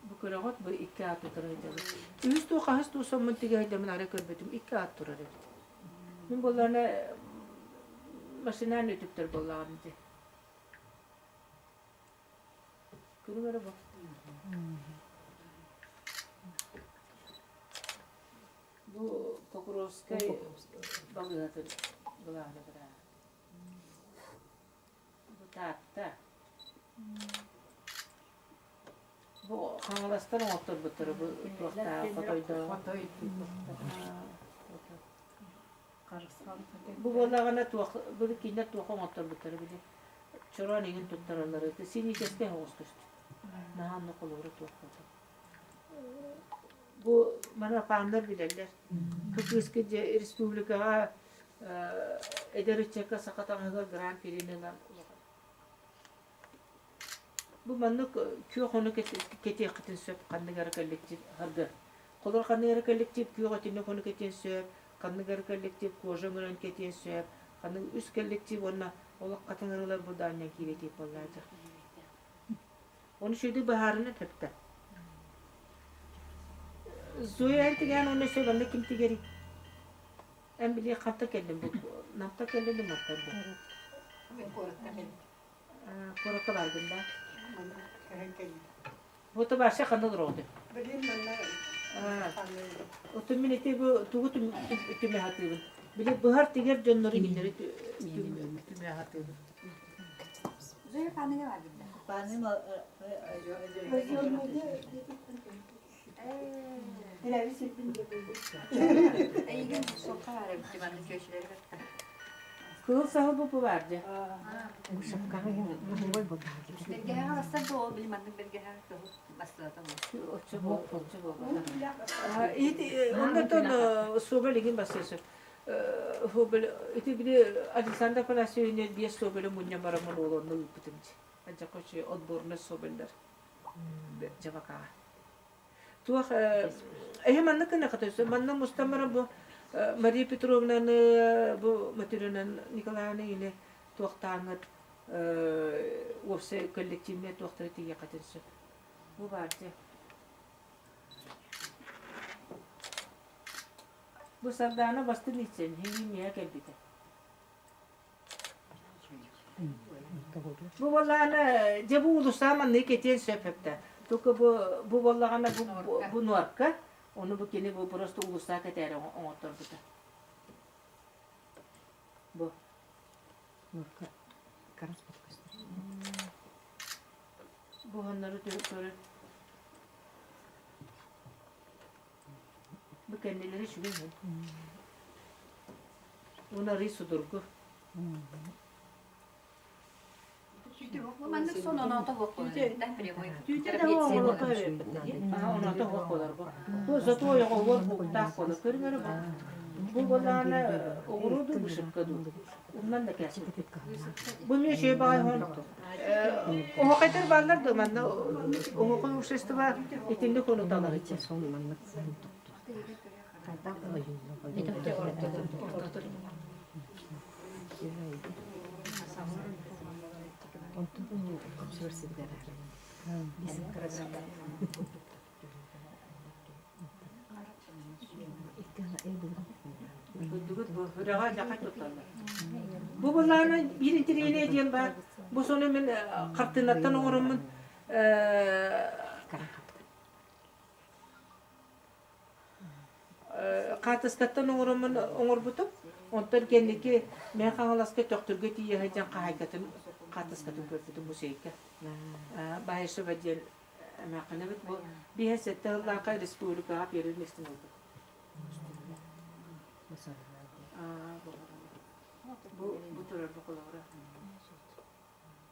A: Бу көрөҕүт, бу икки аат турар сылдьабыт. Үһүс дуу, хаһыс дуу соммун тигэ сылдьаммын арай көрбүтүм, икки аат турар эбит. Мин буоллаҕына машинаны үтүктэр буоллаҕым дии. Көрүҥ эрэ бу. Бу Покровскай балыыһатын былаана быраа. Бу Таатта. Бу Хаҥаластар оҥотторбуттара бу туохтаах хотойдоох. Бу буоллаҕына туох бу кинилэр туох оҥотторбуттара били чороон иҥин туттараллара синиическэй оҕус көстүү. Наһаа онно холобура туох буолла. Бу маны апааннар билэллэр. Бу кыыска дьэ республикаҕа эдэр ыччакка саха таҥаһыгар гран при ылан улахан. Бу маннык күөх ону кэтиэххитин сөп ханнык эрэ коллектив харгы. Холор ханнык эрэ коллектив күөх итинник ону кэтиэн сөп, ханнык эрэ коллектив кожа өҥөрөн кэтиэн сөп, ханнык үс коллектив уонна олох хатыҥырылар бу даанньан киирэтиэп буоллаача. Ону үчүгэйдик быһаарына тэптэ. Зоя эн тигээн уонна өссө манна ким тигэрий? Эн били ханта кэллин бу? Намта кэллин да мантан бу?
F: Мен куоракка кэллим.
A: Куоракка бардым да?
F: Манна көһөн кэллим.
A: Вот вообще ханна олороҕут?
F: Билим манна
A: Отун мин ити бу тугу түмэ хатыыбын. Били быһар тигэр дьоннору иһиннэри түмэ хатыыбын.
B: Зоя паныга бар биллэ.
C: Паным
B: Эйигин суохха баар эбит маннык чүөчүлэри кытта.
A: Кыыл саһыл бу баар дьэ.
E: Шапкаҕа
B: Бэргэһэҕэ бастар да ол били маннык бэргэһэҕэ кыһыл бастыата буол.
A: Оччо бу оччо бу. Оннотон соболь игин бассыасы. Ити били Александр Афанасьевич биэс соболю мунньан бараммын уол онно ыыппытым дии. Адьакочу отборный собольдар. Дьабакаҕа. Туох эһи маннык гына манна мустан баран бу Мария Петровнаны бу Матрена Николаевна или туохтааҥҥыт уопсай коллективнай туохтары тиийиэххитин сөп. Бу баар дьэ. Бу Сардаана бастын иччэн, химия кэлбитэ. Бу буоллаҕына, дьэ бу уулуссаҕа манныгы кэтиэн сөп эбитэ. Только бу бу буоллаҕына бу бу нуорка, ону бу кини бу просто уулуссаҕа кэтээри оҥотторбута. Бу.
E: Нуорка карас көстөр.
A: Бу оннору көрөр. Бу кэннилэри үчүгэй үһү. Уонна арыый судургу.
B: Маннык сон оноото суох буолар прямой.
A: Оноото суох буолар бу. Бу зато ойоҕоһуор буктаах буолар. Көрүҥ эрэ бу. Бу буоллаҕына оҕуруо дуу вышивка дуу. Умнан да кээспит. Бу эмиэ үчүгэй баҕайы хон. Оһохайдар бааллар да манна оһохой общество итинник ону талар.
E: Сон маннык
A: Курдугут бу үрэҕэ дьахай тутталлар. Бу былаана биир интэриэһинэй диэн баар. Бу сону мин хартыынаттан оҥороммун хаартыскаттан оҥороммун оҥорбутум. Онтон кэнники Мэҥэ Хаҥаласка Төхтүргэ тиийэ сылдьан хаһаайкатын хаартыскатын көрбүтүм музейга. Баишева диэн эмээххинэбит бу 5-7 сыллаахха республикаҕа первый местини ылбыт. Бу бу турар бу холобура.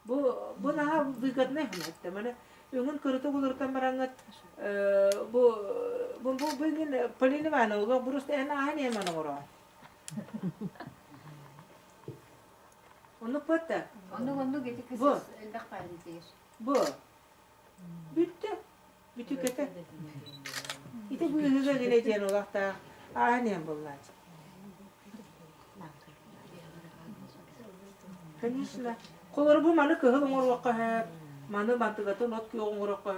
A: Бу бу наһаа выгоднай ханатта. Маны Өҥүн кырытык уларытан бараҥҥыт бу бу бу бүгүн Полина Ивановна просто эн ааһан иһэн оҥороон. Оннук буотта.
B: Оннук оннук ити кыс элбэх баарын тиер.
A: Бу. Бүттэ. Бүтүкэтэ. Ити быыһыга гинэ диэн улахтаах ааһан иһэн буллааччы. Конечно. Холору бу маны кыһыл оҥоруохха сөп, маны мантыгатын от күөх оҥоруохха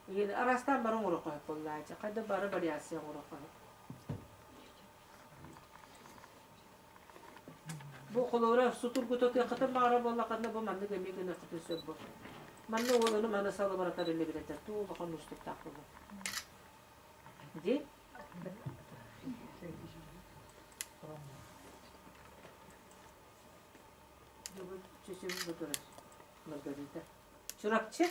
A: сөп, араастаан бары оҥоруохха сөп буоллааччы. Хайда бары вариация оҥоруохха сөп. Бу холобура сутургута тыаххытын баҕара буоллаххына бу маннык эмиэ гыныаххытын сөп бу. Манна уоланы маны салыбыратар илибирэтэр туу улахан уустуктаах буолар. Ди? Чүчүм бу турар Маргарита. Чурапчы?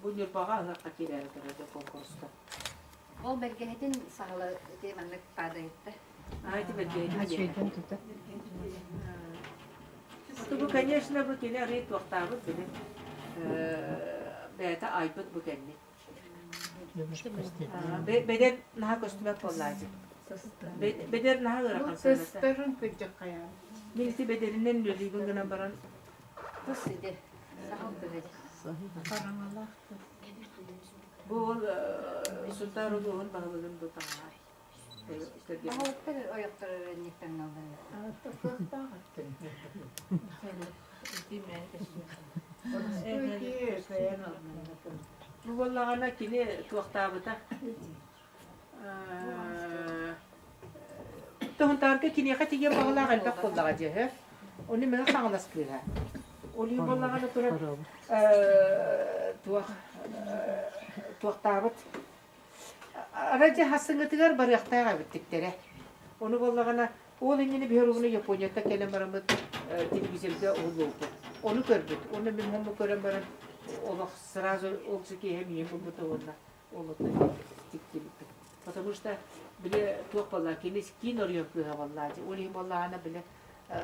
A: Бу Ньурбаҕа ыһыахха киирээри турар конкурска.
B: Ол бэргэһэтин саһыла ити маннык падайытта.
A: А ити бэргэһэтин тута. Бу, конечно, бу кини арый туохтаабыт били бэйэтэ айбыт бу кэнни. Бэдэр наһаа көстүбэт буоллаачы. Бэдэр наһаа ыарахан
F: Сыстарын кырдьаххайаан.
A: Мин ити бэдэринэн үлэлиибин гынан баран
B: Тус иди. Сахал тыһы.
F: Хараҥалаах
A: Бу ол Сунтаар улууһун баһылыгын бу таҥаһа.
B: Баһылыктар ойохтор өрөнньүктэн
A: Бу буоллаҕына кини туохтаабыта Тоһунтаарга киниэхэ тиийэн баҕалаах элбэх буоллаҕа дьэ Ону мин хаҥалас кыыһа. Ол иһин буоллаҕына туран туох туохтаабыт Арай дьэ хасыҥҥытыгар барыахтаах эбиттиктэрэ. Ону буоллаҕына, ол иннинэ биһи уругуну Японияттан кэлэн бараммыт телевизорга уһуллубуппут. Ону көрбүт. Уонна мин мумму көрөн баран олох сразу ол киэһэ миигин булбута уонна ол тиктибиппит. Потому что били туох буолла кини киин оройуон кыыһа буоллаа ол иһин буоллаҕына били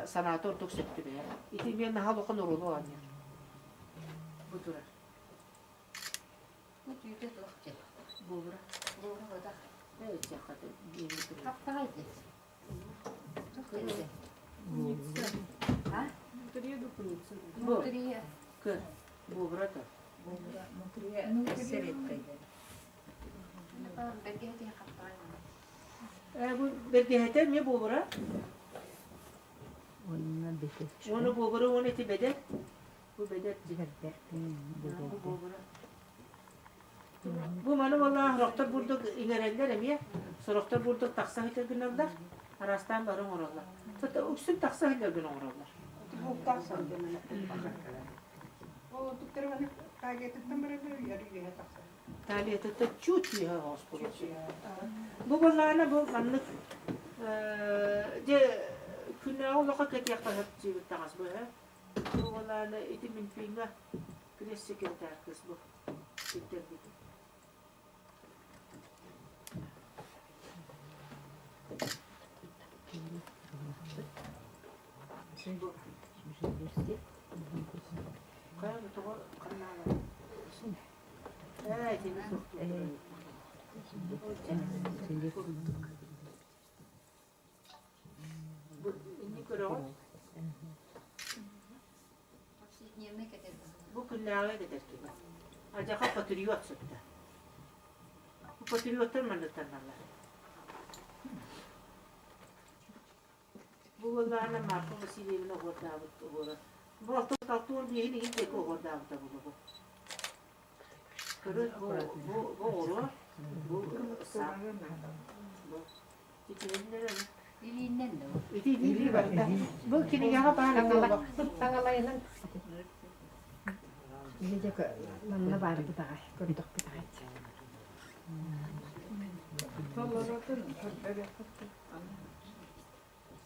A: санаата ордук сөп түбэһэр. Ити эмиэ наһаа улахан оруолу оонньуур. Бу турар.
B: Бу түүтэ туох диэн?
A: Буобура.
B: Буобура бодах.
A: Ээ, чахаты биэри
B: Хаптаҕай диэн. Туох диэн? А?
F: Внутри духовица.
A: Бу.
B: Внутри.
A: Кы. Буобура то.
E: Буобура внутри өссө
B: Бэргэһэтин хаптаҕай.
A: Ээ, бу бэргэһэтэ эмиэ буобура.
E: Уонна бити.
A: Уонна буобура уонна ити бэдэр. Бу бэдэр Бу буобура. Бу маны буоллаах сорохтор бурдук иҥэрэллэр эмиэ, сорохтор бурдук тахса сылдьар гыналлар, араастаан бары оҥороллор. Үксүн тахса сылдьар гына оҥороллор.
F: Бултаах сылдьан Ол отуктары маны талиятыттан бараллар үөһэ тахсар.
A: Талиятыттан чуть үөһэ оҕоспут. Бу буоллаҕына бу маннык дьэ күннээҕи олоххо кэтиэххэ сөп диэбит таҥас бу ээ. Бу буоллаҕына ити Минфиҥҥа пресс-секретарь кыыс бу сирдэрбит. Хайа бу тоҕо ханнаалар? Ээ, итини суохтуур. Бу инни көрөҕүт?
B: Повседневный кэтэр
A: Бу күннээҕи кэтэр киһи. Алдьархай патриот сытта. Бу патриоттар манныктанналлар. Бу буоллаҕына Марфа Васильевна оһуордаабыт оһуора. Бу алтуон биэһин иһин диэки оһуордаабыта буолуо. Көрө бу бу бу оҕуруо бу саа бу
B: Илииннэн да
A: Ити илии барда. Бу кинигэҕэ баар ити олох.
E: Таҥалайынан манна баар бытаҕай, көрдөх бытаҕай.
F: Толоротун көрдөрүөххүт.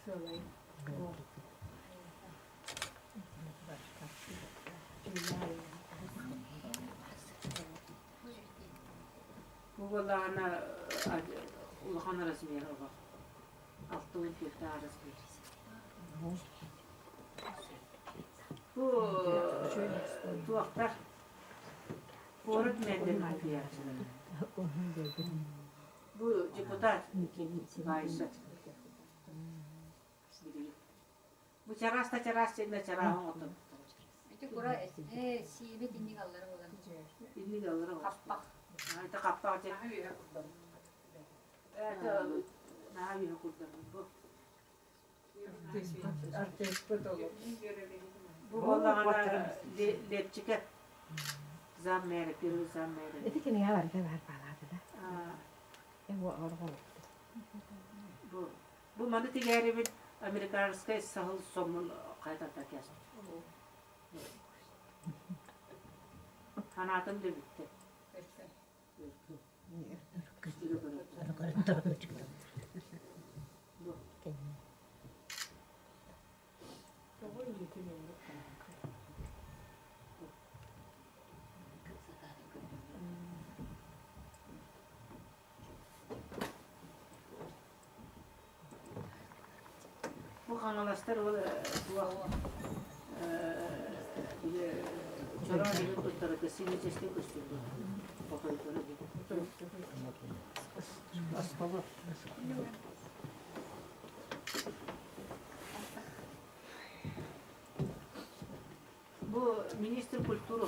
F: Сыалай.
A: Бу буоллаҕына улахан размер олох. 64 арыс Бу туохтар куорат мэрдэрин кутуйааччылара. Бу депутат Вайса. Бу чараас да чараас сиринэ чарааһын оттон.
B: Ити кура э сиибит инник аллара буолан.
A: Инник аллара
B: Хаппах.
A: Это хаппах дьэ. Это наһаа үһэ курдаммыт бу. Бу буоллаҕына Лепчикэ зам мэра, первый зам мэра.
E: Ити кинигэ барыта баар баалаата да.
A: Бу бу маны тигээрибит американскай саһыл сомун хайтарта кэс. Ханаатын да бүттэ. Бу хаҥаластар ол туох чороон иһин туттарыгы синичэскэй көстүбүт. Хотойдоро Осколу. Бу министр культуры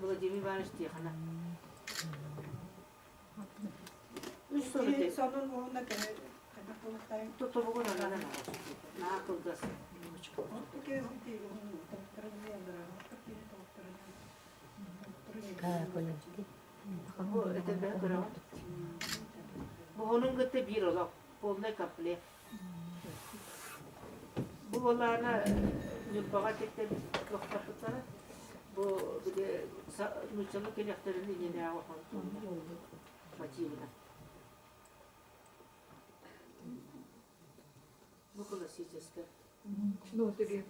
A: Владимир Иванович Тихонов. Үс сору
F: Сонун уонна хайдах буолуохтаай?
A: Тобугун ананан наһаа кылгас. Бу это көрөҕүт. Бу онун кытта биир олох, полный комплект. Бу буоллаҕына Ньурбаҕа тиктэн лохтоппуттара. Бу били нууччалыы кэлиэхтэрин иннинээҕи мотивынан. Бу классическая.
C: Внутрия.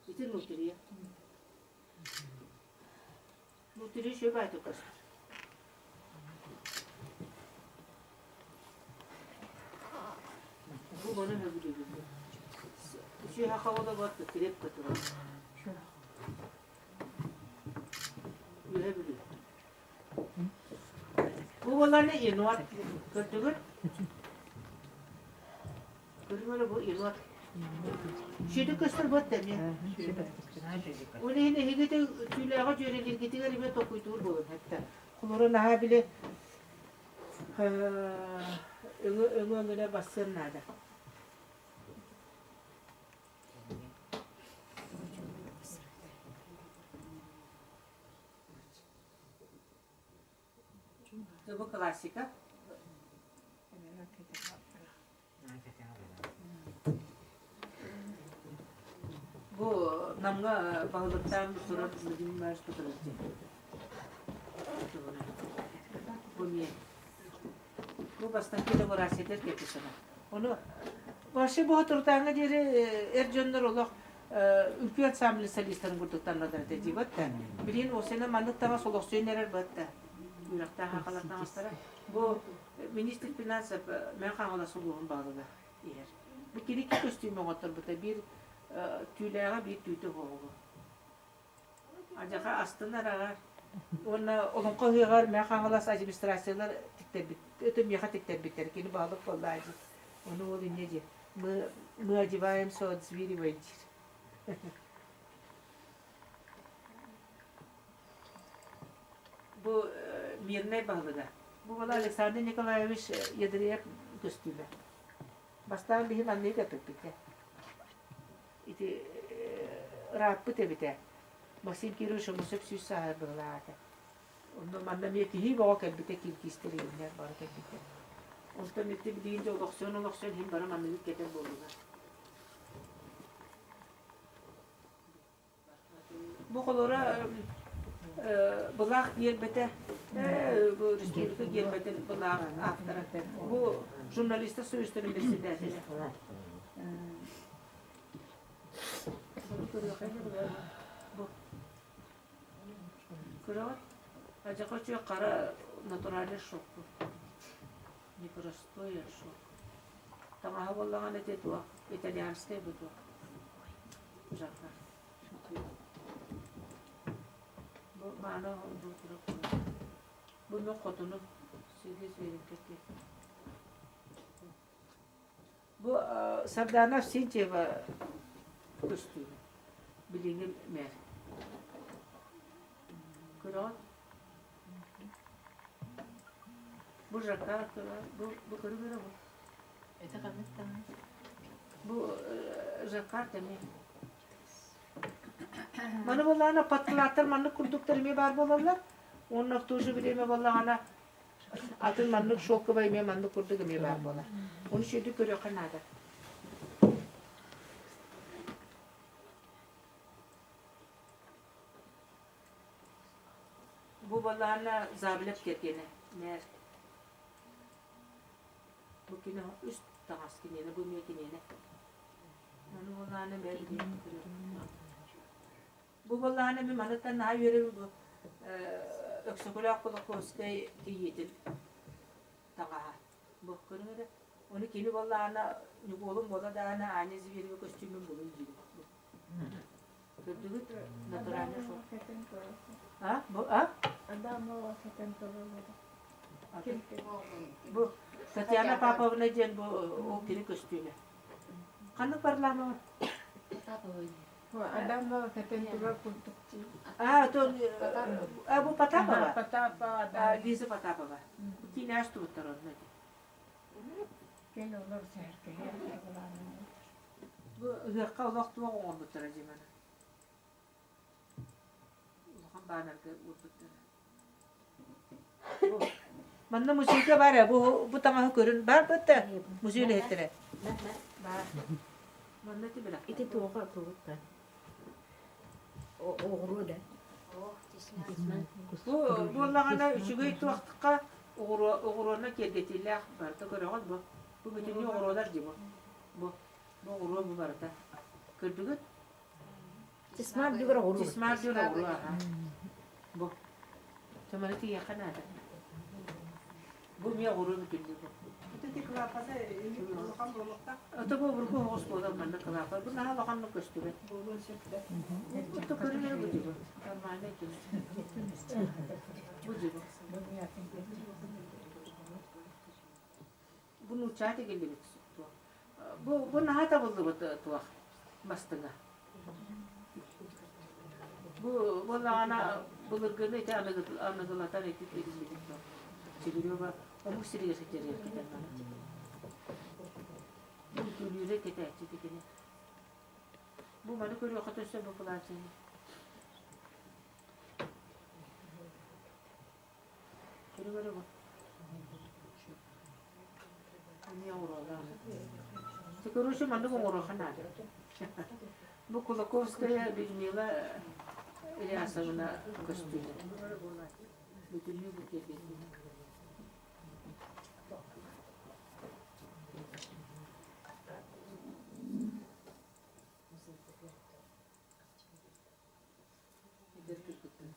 A: Ити внутрия. Внутрия еще байту көстөр. Бу маны хөбүлүүбүн. Үчүгэй хабала бар крепко турар. Үөһэ Бүлүү. Бу буоллаҕына енот көрдүгүт? Көрүҥ эрэ бу енот. Сүдү көстөр буот эмиэ. Ол иһин эһигити түүлээҕи дьүөрэлииргитигэр эмиэ толкуйдуур буолун хэтта. Холоро наһаа били өҥө өҥө өҥүнэ бассыан наада. Бу классика. Бу Намҥа баһылыктаан турар Владимир Иванович Петрович. Бу миэ. Бу бастакы инаугурациятыгар кэпсэнэ. Ону вообще бу туртааҥҥа диэри эр дьоннор олох үҥкүү ансамбль солистарын курдук таннатар этэ дии да. Билигин осена маннык таҥас олохсуйан эрэр бат да. Үөрэхтээх хахалар таҥастара. Бу министр финансов Мэҥэ Хаҥалас улууһун баһылыга иһэр. Бу кини икки көстүүмү оҥотторбута. Биир түүлээҕэ, биир түүтэ оһоҕо. Адьаха астынар аҕар. Уонна Олоҥхо ыһыаҕар Мэҥэ Хаҥалас администрациялар тиктэрбит, өтө миэхэ тиктэрбиттэр. Кини баһылык буолла дии. Ону ол инньэ диир. Мы, мы одеваемся от Зверевой диир. Бу мирнэй баһылыга. Бу буола Александр Николаевич Ядреев көстүүмэ. Бастаан биһи маннык эппиппитэ. Ити ырааппыт эбитэ. Максим Кирович Омусов сүүс сааһар быһылаата. Онно манна эмиэ киһи бөҕө кэлбитэ, киргизтэр иһиннэр бары кэлбитэ. Онтон ити билигин дьэ олохсуйан-олохсуйан иһин бары манныгы кэтэр буоллулар. Бу холоро былаах гиэрбэтэ, бу республика гиэрбэтин былаах автора. Бу журналистар союзтарын председателэ. Бу Көрөҕүт? Адьака үчүгэй хара натуральный шок. Непростой шок. Таҥаһа буоллаҕына ити туох, итальянскай бу туох. Жаккар. Бу мааны бу Бу мин хотунум Сергей Зверенко Бу Сардана Арсентьева көстүүмэ. Билиҥҥи мэр. Көрөҕүт? Бу жаккар бу бу көрү бу.
D: Это ханнык таҥас?
A: Бу жаккар эмиэ. Маны буоллаҕына подкладтар маннык курдуктар эмиэ баар буолаллар. Уонна в то же время буоллаҕына атын маннык шелковай эмиэ маннык курдук эмиэ баар буолар. Ону үчүгэйдик көрүөххэ наада. Бу буоллаҕына Заблев кэргэнэ мэр. Бу кини үс таҥас киниэнэ, бу эмиэ киниэнэ. Аны буоллаҕына мэр Бу буоллаҕына мин маныттан наһаа үөрэбин бу Өксөкүлээх Кулаковскай кийиитин таҥаһа. Бу көрүҥ эрэ. Ону кини буоллаҕына Ньукуолун буола даҕаны Аня Зверева көстүүмүн булун диибин. Көрдүгүт натуральный шоу. А? Бу а?
F: Адамова сатан
A: Бу Татьяна Паповна диэн бу ол кини көстүүмэ. Ханнык парламент?
F: Адамова кэтэн турар курдук дии.
A: А, то, а, бу Потапова?
F: Потапова, да.
A: Лиза Потапова. Киинэ астыбыттар онно.
F: Кэл олор сэһэргэһэ
A: Бу ыһыахха олох туох оҥорбуттара дьиманы. Улахан баанарга уурбуттара. Манна музейга бар ээ, бу бу таҥаһы көрүн бар бытта музей үлэһиттэрэ. Бар. Манна ити билэх.
D: Ити туоҕа тугутта? Оҕуруо да.
A: Бу буоллаҕына үчүгэй туохтукка оҕуруо оҕуруонан киэргэтиилээх барыта көрөҕүт бу. Бу бүтүннүү оҕуруолар дии бу. Бу бу оҕуруо бу барыта. Көрдүгүт?
D: Тисмар дүгэр оҕуруо.
A: Тисмар дүгэр оҕуруо аха. Бу. Чамары тиийиэххэ наада. Бу эмиэ оҕуруо бүтүннүү бу.
F: Ити кылааппата улахан буолуохтаах.
A: Ото бу обургу оҕус буолар манна кылаапа. Бу наһаа улаханнык көстүбэт.
F: Буолуон сөп да.
A: Ото көрүнэр бу дьыбы. Нормально ити. Бу дьыбы. Бу нуучча тигиллибит туох. Бу бу наһаа табыллыбыт туох бастыҥа. Бу буоллаҕына былыргыны ити аныгылатан ити тигиллибит туох. Чигирёва омук сиригэр ситириэр кэтэн баран. Бу күлүүрэ кэтээччи тикини. Бу маны көрүөххэ төссө бу платьены. Көрү-көрү бу. Эмиэ оҥоруоллар. Короче, маннык оҥоруохха наада. Бу Кулаковская Людмила Ильясовна көстүүнэ. Бүтүннүү бу киэргэтии. Эдэр кыргыттар.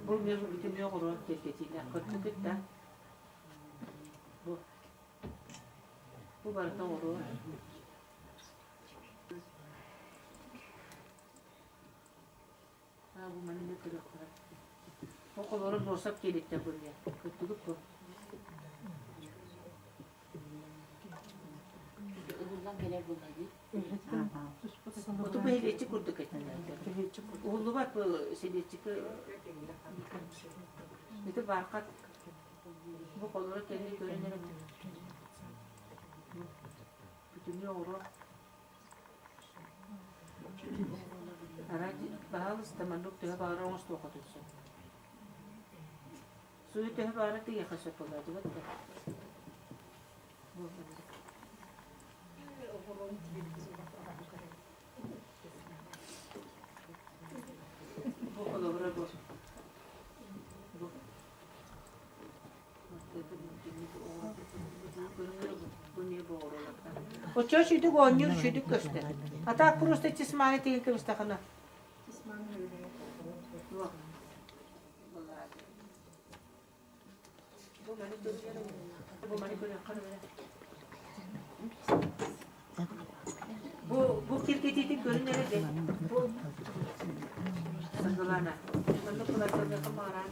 A: Бу мен бүтүннүү оҕуруот киэргэтиилээх көрдүгүт да? Бу бу барыта оҕуруот. Аа бу маны эмиэ көрүөххэ. Оҕолору Носов киэниттэн бу эмиэ. Көрдүгүт дуо?
B: Уһуллан кэлэр буолла дии.
A: Оту бэһилиэччи курдук этэ. Уһуллубат бу сэлиэччики ити бархат бу холоро кэлли көрөн эрэ бүтүннүү оҕуруо Арай баһаалыста маннык төһө баҕарар оҥостуохха сөп. Суйу төһө баҕарар тиийиэххэ сөп буолааччыбат да. Бу холобура бу. Бу. Оччо сүдүк оонньуур сүдүк көстөр. А так просто тисманы тиһин кыбыстахына. маны көрүнэр бу маны көрүөххэ Бу бу киргитиитин көрүн эрэ дэ. Бу Саргылана. Манна кулартыга бааран.